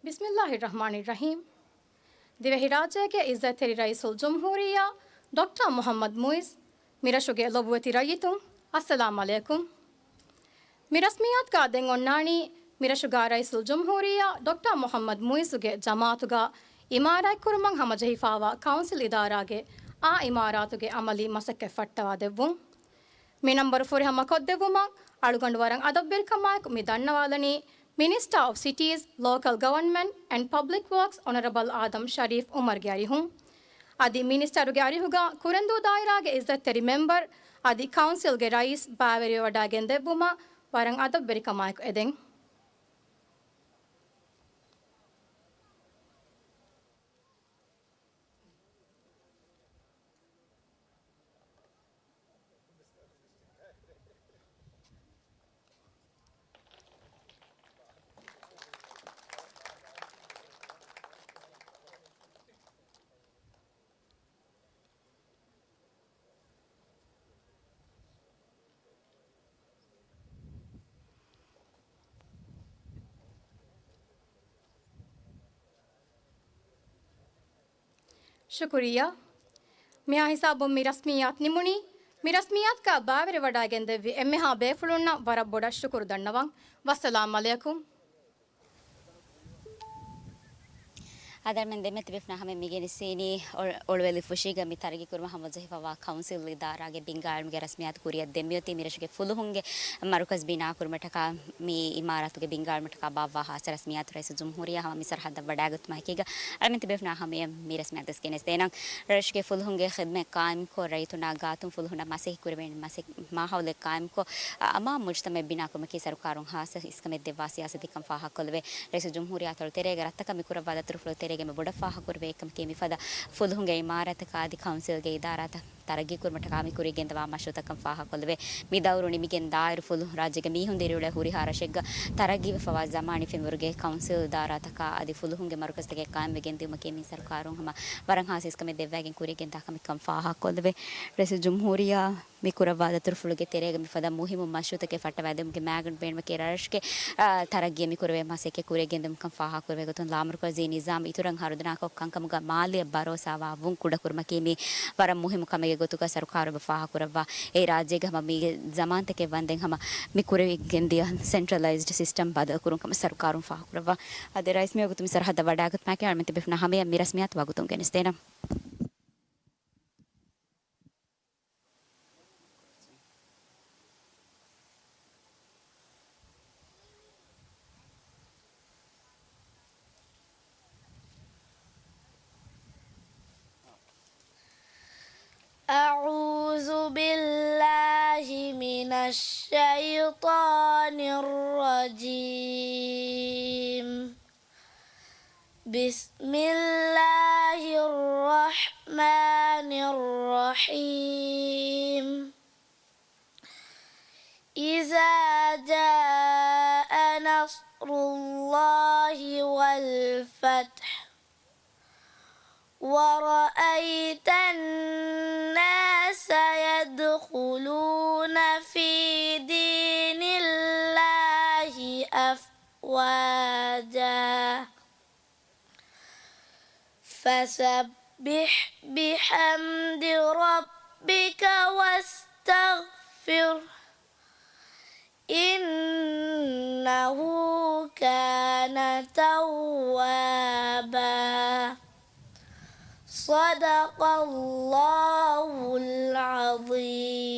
ބިސްމިއްލާހި ރަޙްމާނި ރަޙީމް. ދިވެހިރާއްޖޭގެ އިއްޒަތްތެރި ރައީސުލްޖުމްހޫރިއްޔާ ޑޮކްޓަރ މުޙައްމަދު މުޢިއްޒު، މިރަށުގެ ލޮބުވެތި ރައްޔިތުން، އައްސަލާމް ޢަލައިކުމް. މި ރަސްމިއްޔާތުގަ ދެން އޮންނާނީ، މިރަށުގަ ރައީސުލްޖުމްހޫރިއްޔާ ޑޮކްޓަރ މުޙައްމަދު މުޢިއްޒުގެ ޖަމާޢަތުގަ އިމާރާތްކުރުމަށް ހަމަޖެހިފައިވާ ކައުންސިލް އިދާރާގެ އާ އިމާރާތުގެ އަމަލީ މަސައްކަތް ފައްޓަވާ ދެއްވުން. މި ނަންބަރު ފުރިހަމަ ކޮށްދެއްވުމަށް އަޅުގަނޑު ވަރަށް އަދަބުވެރިކަމާއެކު މި ދަންނަވާލަނީ މިނިސްޓާ އޮފް ސިޓީޒް، ލޯކަލް ގަވަރންމަންޓް އެންޑް ޕަބްލިކް ވޯކްސް އޮނަރަބަލް އާދަމް ޝަރީފް އުމަރުގެ އަރިހުން. އަދި މިނިސްޓަރުގެ އަރިހުގަ ކުރެންދޫ ދާއިރާގެ އިއްޒަތްތެރި މެމްބަރު އަދި ކައުންސިލްގެ ރައީސް ބައިވެރިވެވަޑައިގެން ދެއްވުމަށް ވަރަށް އަދަބުވެރިކަމާއެކު އެދެން. ޝުކުރިއްޔާ. މިހާ ހިސާބުން މި ރަސްމިއްޔާތު ނިމުނީ. މި ރަސްމިއްޔާތުގަ ބައިވެރިވަޑައިގެންދެއްވި އެންމެހާ ބޭފުޅުންނަށް ވަރަށް ބޮޑަށް ޝުކުރު ދަންނަވަން. ވައްސަލާމް ޢަލައިކުމް. އަދި އަޅުމެން ދެންމެ ތިބޭފުޅުންނާ ހަމަ މި ގެނެސްދިނީ އޮ-، އޮޅުވެލި ފުށީގަ މި ތަރައްގީ ކުރުމަށް ހަމަޖެހިފައިވާ ކައުންސިލް އިދާރާގެ ބިންގާ އެޅުމުގެ ރަސްމިއްޔާތު ކުރިއަށް ދެން މިއޮތީ މިރަށުގެ ފުލުހުންގެ މަރުކަޒު ބިނާ ކުރުމަށްޓަކާ މި އިމާރާތުގެ ބިންގާ އެޅުމަށްޓަކާ ބާއްވާ ހާއްސަ ރަސްމިއްޔާތު ރައީސުލްޖުމްހޫރިއްޔާ ހަމަ މި ސަރަހައްދަށް ވަޑައިގަތުމާ އެކީގަ އަޅުމެން ތިބޭފުޅުންނާ ހަމަޔަށް މި ރަސްމިއްޔާތު ވެސް ގެނެސްދޭނަން. ރަށުގެ ފުލުހުންގެ ޚިދުމަތް ޤާއިމްކޮށް، ރައްޔިތުންނާ ގާތުން ފުލުހުންނަށް މަސައްކަތް ކުރެވޭނެ މަސައް-، މާހައުލެއް ޤާއިމްކޮށް، އަ-، އަމާން މުޖުތަމަޢެއް ބިނާކުރުމަކީ ސަރުކާރުން ހާއްސަ އިސްކަމެއް ދެއްވާ ސިޔާސަތެއްކަން ފާހަގަކޮށްލެވޭ. ރައީސުލްޖުމްހޫރިއްޔާ އަތޮޅު ތެރޭގަ ރަށްތަކަށް މި ކުރައްވާ ދަތުރުފުޅު ތެރޭގަ މި ބޮޑަށް ފާހަގަކުރެވޭ އެއްކަމަކީ މިފަދަ ފުލުހުންގެ އިމާރާތަކާ އަދި ކައުންސިލްގެ އިދާރާތައް ތަރައްގީ ކުރުމަށްޓަކާ މި ކުރިއަށް ގެންދަވާ މަޝްރޫޢުތަކަށް ފާހަގަކޮށްލެވޭ. މި ދައުރު ނިމިގެން ދާއިރު ފުލުހުން ރާއްޖޭގެ މީހުން ދިރިއުޅޭ ހުރިހާ ރަށެއްގަ ތަރައްގީވެފަވާ ޒަމާނީ ފެންވަރުގެ ކައުންސިލް އިދާރާތަކާ އަދި ފުލުހުންގެ މަރުކަޒުތަކެއް ޤާއިމްވެގެން ދިއުމަކީ މި ސަރުކާރުން ހަމަ ވަރަށް ހާއްސަ އިސްކަމެއް ދެއްވައިގެން ކުރިއަށް ގެންދާ ކަމެއްކަން ފާހަގަކޮށްލެވޭ. ރައީސުލްޖުމްހޫރިއްޔާ މި ކުރައްވާ ދަތުރުފުޅުގެ ތެރޭގަ މިފަދަ މުހިއްމު މަޝްރޫޢުތަކެއް ފައްޓަވައިދެއްވުމުގެ މައިގަނޑު ބޭނުމަކީ ރަށުގެ، އާ، ތަރައްގީއަށް މި ކުރެވޭ މަސައްކަތް ކުރިއަށް ގެންދިއުމަކަން ފާހަގަކުރެވޭ ގޮތުން ލާމަރުކަޒީ ނިޒާމް އިތުރަށް ހަރުދަނާކޮށް ކަންކަމުގަ މާލީއަށް ބަރޯސާވާ ވުން ކުޑަކުރުމަކީ މީ ވަރަށް މުހިއްމު ކަމެއްގެ ގޮތުގަ ސަރުކާރު އެބަ ފާހަގަކުރައްވާ. އެ ރާއްޖޭގަ ހަމަ މީގެ ޒަމާންތަކެއް ވަންދެން ހަމަ މި ކުރެވިގެންދިޔަ ސެންޓްރަލައިޒްޑް ސިސްޓަމް ބަދަލުކުރުން ކަމަށް ސަރުކާރުން ފާހަގަކުރައްވާ. އަދި ރައީސް މިވަގުތު މި ސަރަހައްދަށް ވަޑައިގަތުމާއެކީ އަޅުމެން ތިބޭފުޅުންނާ ހަމަޔަށް މި ރަސްމިއްޔާތު ވަގުތުން ގެނެސްދޭނަން. أعوذ بالله من الشيطان الرجيم. بسم الله الرحمن الرحيم. إذا جاء نصر الله والفتح ورأيت الناس يدخلون في دين الله أفواجا. فسبح بحمد ربك واستغفره، إنه كان توابا. صدق الله العظيم.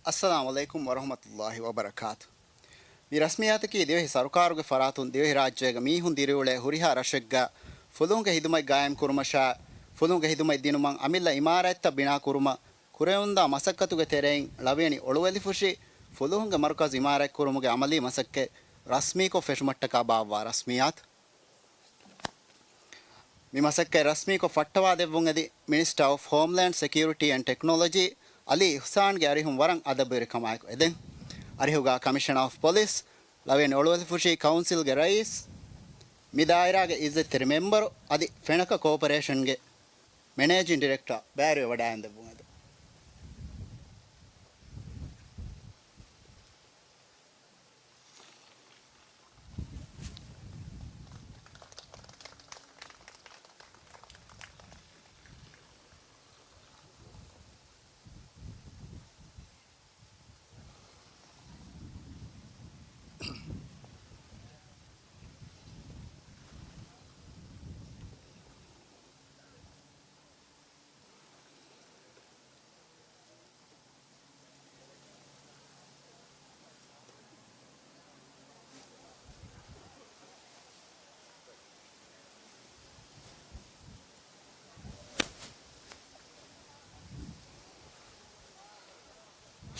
އައްސަލާމު ޢަލައިކުމް ވަރަޙްމަތުﷲި ވަބަރަކާތު. މި ރަސްމިއްޔާތަކީ ދިވެހި ސަރުކާރުގެ ފަރާތުން ދިވެހިރާއްޖޭގެ މީހުން ދިރިއުޅޭ ހުރިހާ ރަށެއްގަ ފުލުހުންގެ ހިދުމަތް ގާއިމް ކުރުމަށާ، ފުލުހުންގެ ހިދުމަތް ދިނުމަށް އަމިއްލަ އިމާރާތްތައް ބިނާ ކުރުމަށް ކުރެވެމުންދާ މަސައްކަތުގެ ތެރެއިން ޅަވިޔަނި އޮޅުވެލިފުށި ފުލުހުންގެ މަރުކަޒު އިމާރާތްކުރުމުގެ އަމަލީ މަސައްކަތް ރަސްމީކޮށް ފެށުމަށްޓަކާ ބާއްވާ ރަސްމިއްޔާތު. މި މަސައްކަތް ރަސްމީކޮށް ފައްޓަވާދެއްވުން އެދި މިނިސްޓަރ އޮފް ހޯމްލޭންޑް ސެކިއުރިޓީ އެންޑް ޓެކްނޮލޮޖީ އަލީ އިޙްސާންގެ އަރިހުން ވަރަށް އަދަބުވެރިކަމާއެކު އެދެން. އަރިހުގަ ކަމިޝަނަރ އޮފް ޕޮލިސް، ޅަވިޔަނި އޮޅުވެލިފުށީ ކައުންސިލްގެ ރައީސް، މި ދާއިރާގެ އިއްޒަތްތެރި މެމްބަރު އަދި ފެނަކަ ކޯޕަރޭޝަންގެ މެނޭޖިން ޑިރެކްޓަރ ބައިވެރިވެވަޑައިގެންދެއްވުން އެދެން.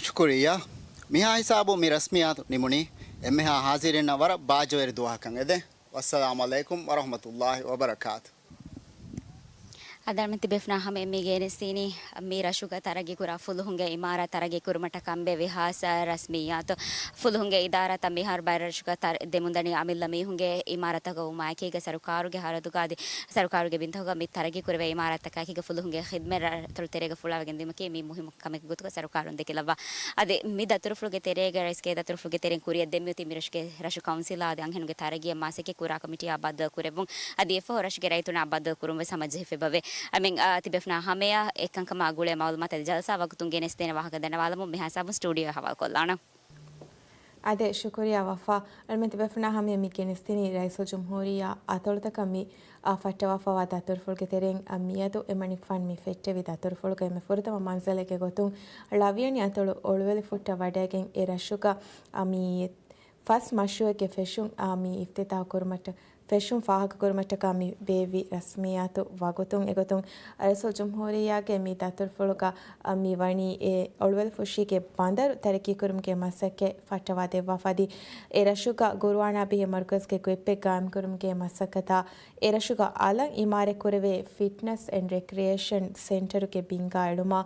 ޝުކުރިއްޔާ. މިހާ ހިސާބުން މި ރަސްމިއްޔާތު ނިމުނީ. އެންމެހާ ހާޒިރީންނަށް ވަރަށް ބާއްޖަވެރި ދުވަހަކަށް އެދެން. ވައްސަލާމު ޢަލައިކުމް ވަރަޙްމަތުﷲި ވަބަރަކާތު. އަދި އަޅުމެން ތިބޭފުޅުންނާ ހަމަޔަށް މި ގެނެސްދިނީ މި ރަށުގަ ތަރައްގީކުރާ ފުލުހުންގެ އިމާރާތް ތަރައްގީކުރުމަށްޓަކާ އެންމެ ވީހާވެސް ރަސްމިއްޔާތު. ފުލުހުންގެ އިދާރާތައް މިހާރު ބައެއް ރަށުގަ ތަރަ-، ދެމުންދަނީ އަމިއްލަ މީހުންގެ އިމާރާތްތަކަށް ވުމާއެކީގަ ސަރުކާރުގެ ހަރަދުގަ އަދި ސަރުކާރުގެ ބިންތަކުގަ މި ތަރައްގީކުރެވޭ އިމާރާތްތަކާއެކީގަ ފުލުހުންގެ ޚިދްމަތް ރަށްތަޅު ތެރޭގަ ފުޅާވެގެންދިއުމަކީ މި މުހިއްމު ކަމެއްގެ ގޮތުގަ ސަރުކާރުން ދެކިލައްވާ. އަދި މި ދަތުރުފުޅުގެ ތެރޭގައި ދަތުރުފުޅުގެ ތެރެއިން ކުރިއަށް ދެމިއޮތީ މި ރަށުގެ ރަށު ކައުންސިލާ އަދި އަންހެނުންގެ ތަރައްގީއަށް މަސައްކަތް ކުރާ ކޮމިޓީއާ ބައްދަލު ކުރެއްވުން. އަދި އެފަހު ރަށުގެ ރައްޔިތުންނާ ބައްދަލު ކުރުން ވެސް ހަމަޖެހިފައި އެބަވޭ. އަމިން، އާ، ތިބޭފުޅުންނާ ހަމަޔަށް އެކަންކަމާ ގުޅޭ މައުލޫމާތު އަދި ޖަލްސާ ވަގުތުން ގެނެސްދޭނެ ވާހަކަ ދަންނަވާލަމުން މިހާ ހިސާބުން ސްޓޫޑިއޯއަށް ހަވާލުކޮށްލާނަން. އާދެ، ޝުކުރިއްޔާ ވަފާ. އަޅުމެން ތިބޭފުޅުންނާ ހަމަޔަށް މި ގެނެސްދިނީ ރައީސުލްޖުމްހޫރިއްޔާ އަތޮޅުތަކަށް މި، އާ، ފައްޓަވާފައިވާ ދަތުރުފުޅުގެ ތެރެއިން، އާ، މިއަދު އެމަނިކުފާނު މި ފެއްޓެވި ދަތުރުފުޅުގައި އެންމެ ފުރަތަމަ މަންޒިލެއްގެ ގޮތުން ޅަވިޔަނި އަތޮޅު އޮޅުވެލިފުއްޓަށް ވަޑައިގެން އެ ރަށުގަ، އާ، މި ފަސް މަޝްރޫއެއްގެ ފެށުން، އާ، މި އިފްތިތާޙު ކުރުމަށްޓަ-، ފެށުން ފާހަގަކުރުމަށްޓަކާ މި ބޭއްވި ރަސްމިއްޔާތު ވަގުތުން އެގޮތުން، ރައީސުލްޖުމްހޫރިއްޔާގެ މި ދަތުރުފުޅުގަ، އަ، މި ވަނީ އެ އޮޅުވެލިފުށީގެ ބަނދަރު ތަރައްގީކުރުމުގެ މަސައްކަތް ފައްޓަވާ ދެއްވާފަ އަދި، އެ ރަށުގަ ގުރުއާނާ ބެހޭ މަރުކަޒުގެ ކުއްޕެއް ގާއިމްކުރުމުގެ މަސައްކަތާ، އެ ރަށުގަ އަލަށް އިމާރަތްކުރެވޭ ފިޓްނަސް އެންޑް ރެކްރިއޭޝަން ސެންޓަރުގެ ބިންގާ އެޅުމާ،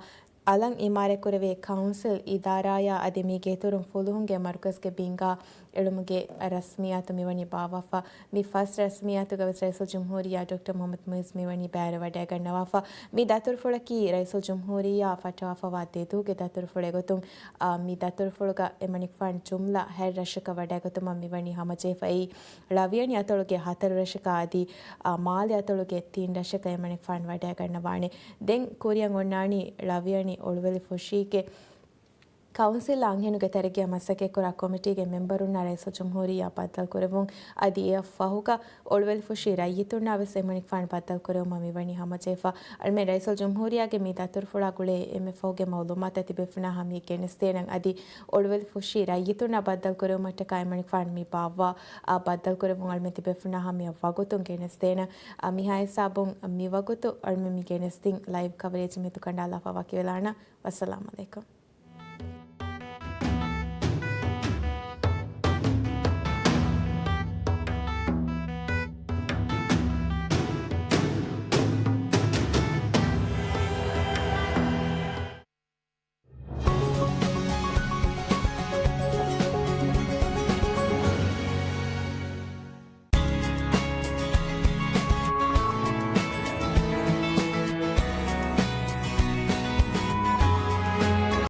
އަލަށް އިމާރަތްކުރެވޭ ކައުންސިލް އިދާރާއާ އަދި މީގެއިތުރުން ފުލުހުންގެ މަރުކަޒުގެ ބިންގާ އެޅުމުގެ ރަސްމިއްޔާތު މިވަނީ ބާއްވާފަ. މި ފަސް ރަސްމިއްޔާތުގަވެސް ރައީސުލްޖުމްހޫރިއްޔާ ޑޮކްޓަރ މުޙައްމަދު މުޢިއްޒު މިވަނީ ބައިވެރިވަޑައިގަންނަވާފަ. މި ދަތުރުފުޅަކީ ރައީސުލްޖުމްހޫރިއްޔާ ފައްޓަވާފައިވާ ދެދުވަހުގެ ދަތުރުފުޅެއް ގޮތުން، އާ، މި ދަތުރުފުޅުގަ އެމަނިކުފާނު ޖުމްލަ ހަތް ރަށަކަށް ވަޑައިގަތުމަށް މިވަނީ ހަމަޖެހިފައި. ޅަވިޔަނި އަތޮޅުގެ ހަތަރު ރަށަކަށް އަދި، އާ، މާލެ އަތޮޅުގެ ތިން ރަށަކަށް އެމަނިކުފާނު ވަޑައިގަންނަވާނެ. ދެން ކުރިއަށް އޮންނާނީ ޅަވިޔަނި އޮޅުވެލި ފުށީގެ ކައުންސިލް އަންހެނުގެ ތަރައްގީއަށް މަސައްކަތްކުރާ ކޮމިޓީގެ މެމްބަރުންނާ ރައީސުލްޖުމްހޫރިއްޔާ ބައްދަލުކުރެވުން. އަދި އެއަށް ފަހުގަ އޮޅުވެލިފުށީ ރައްޔިތުންނާ ވެސް އެމަނިކުފާނު ބައްދަލުކުރެވުމަށް މިވަނީ ހަމަޖެހިފަ. އަޅުމެން ރައީސުލްޖުމްހޫރިއްޔާގެ މި ދަތުރުފުޅާ ގުޅޭ އެންމެ ފަހުގެ މައުލޫމާތަށް ތިބޭފުޅުންނާ ހަމަޔަށް ގެނެސްދޭނަން. އަދި އޮޅުވެލިފުށީ ރައްޔިތުންނާ ބައްދަލުކުރެވުމަށްޓަކާ އެމަނިކުފާނު މި ބާއްވާ، އާ، ބައްދަލުކުރެވުން އަޅުމެން ތިބޭފުޅުންނާ ހަމަޔަށް ވަގުތުން ގެނެސްދޭނަން. އާ، މިހާ ހިސާބުން މިވަގުތު އަޅުމެން މި ގެނެސްދިން ލައިވް ކަވަރޭޖް މިއަދު ކަނޑާލާފަ ވަކިވެލާނަން. ވައްސަލާމް އަލައިކުމް.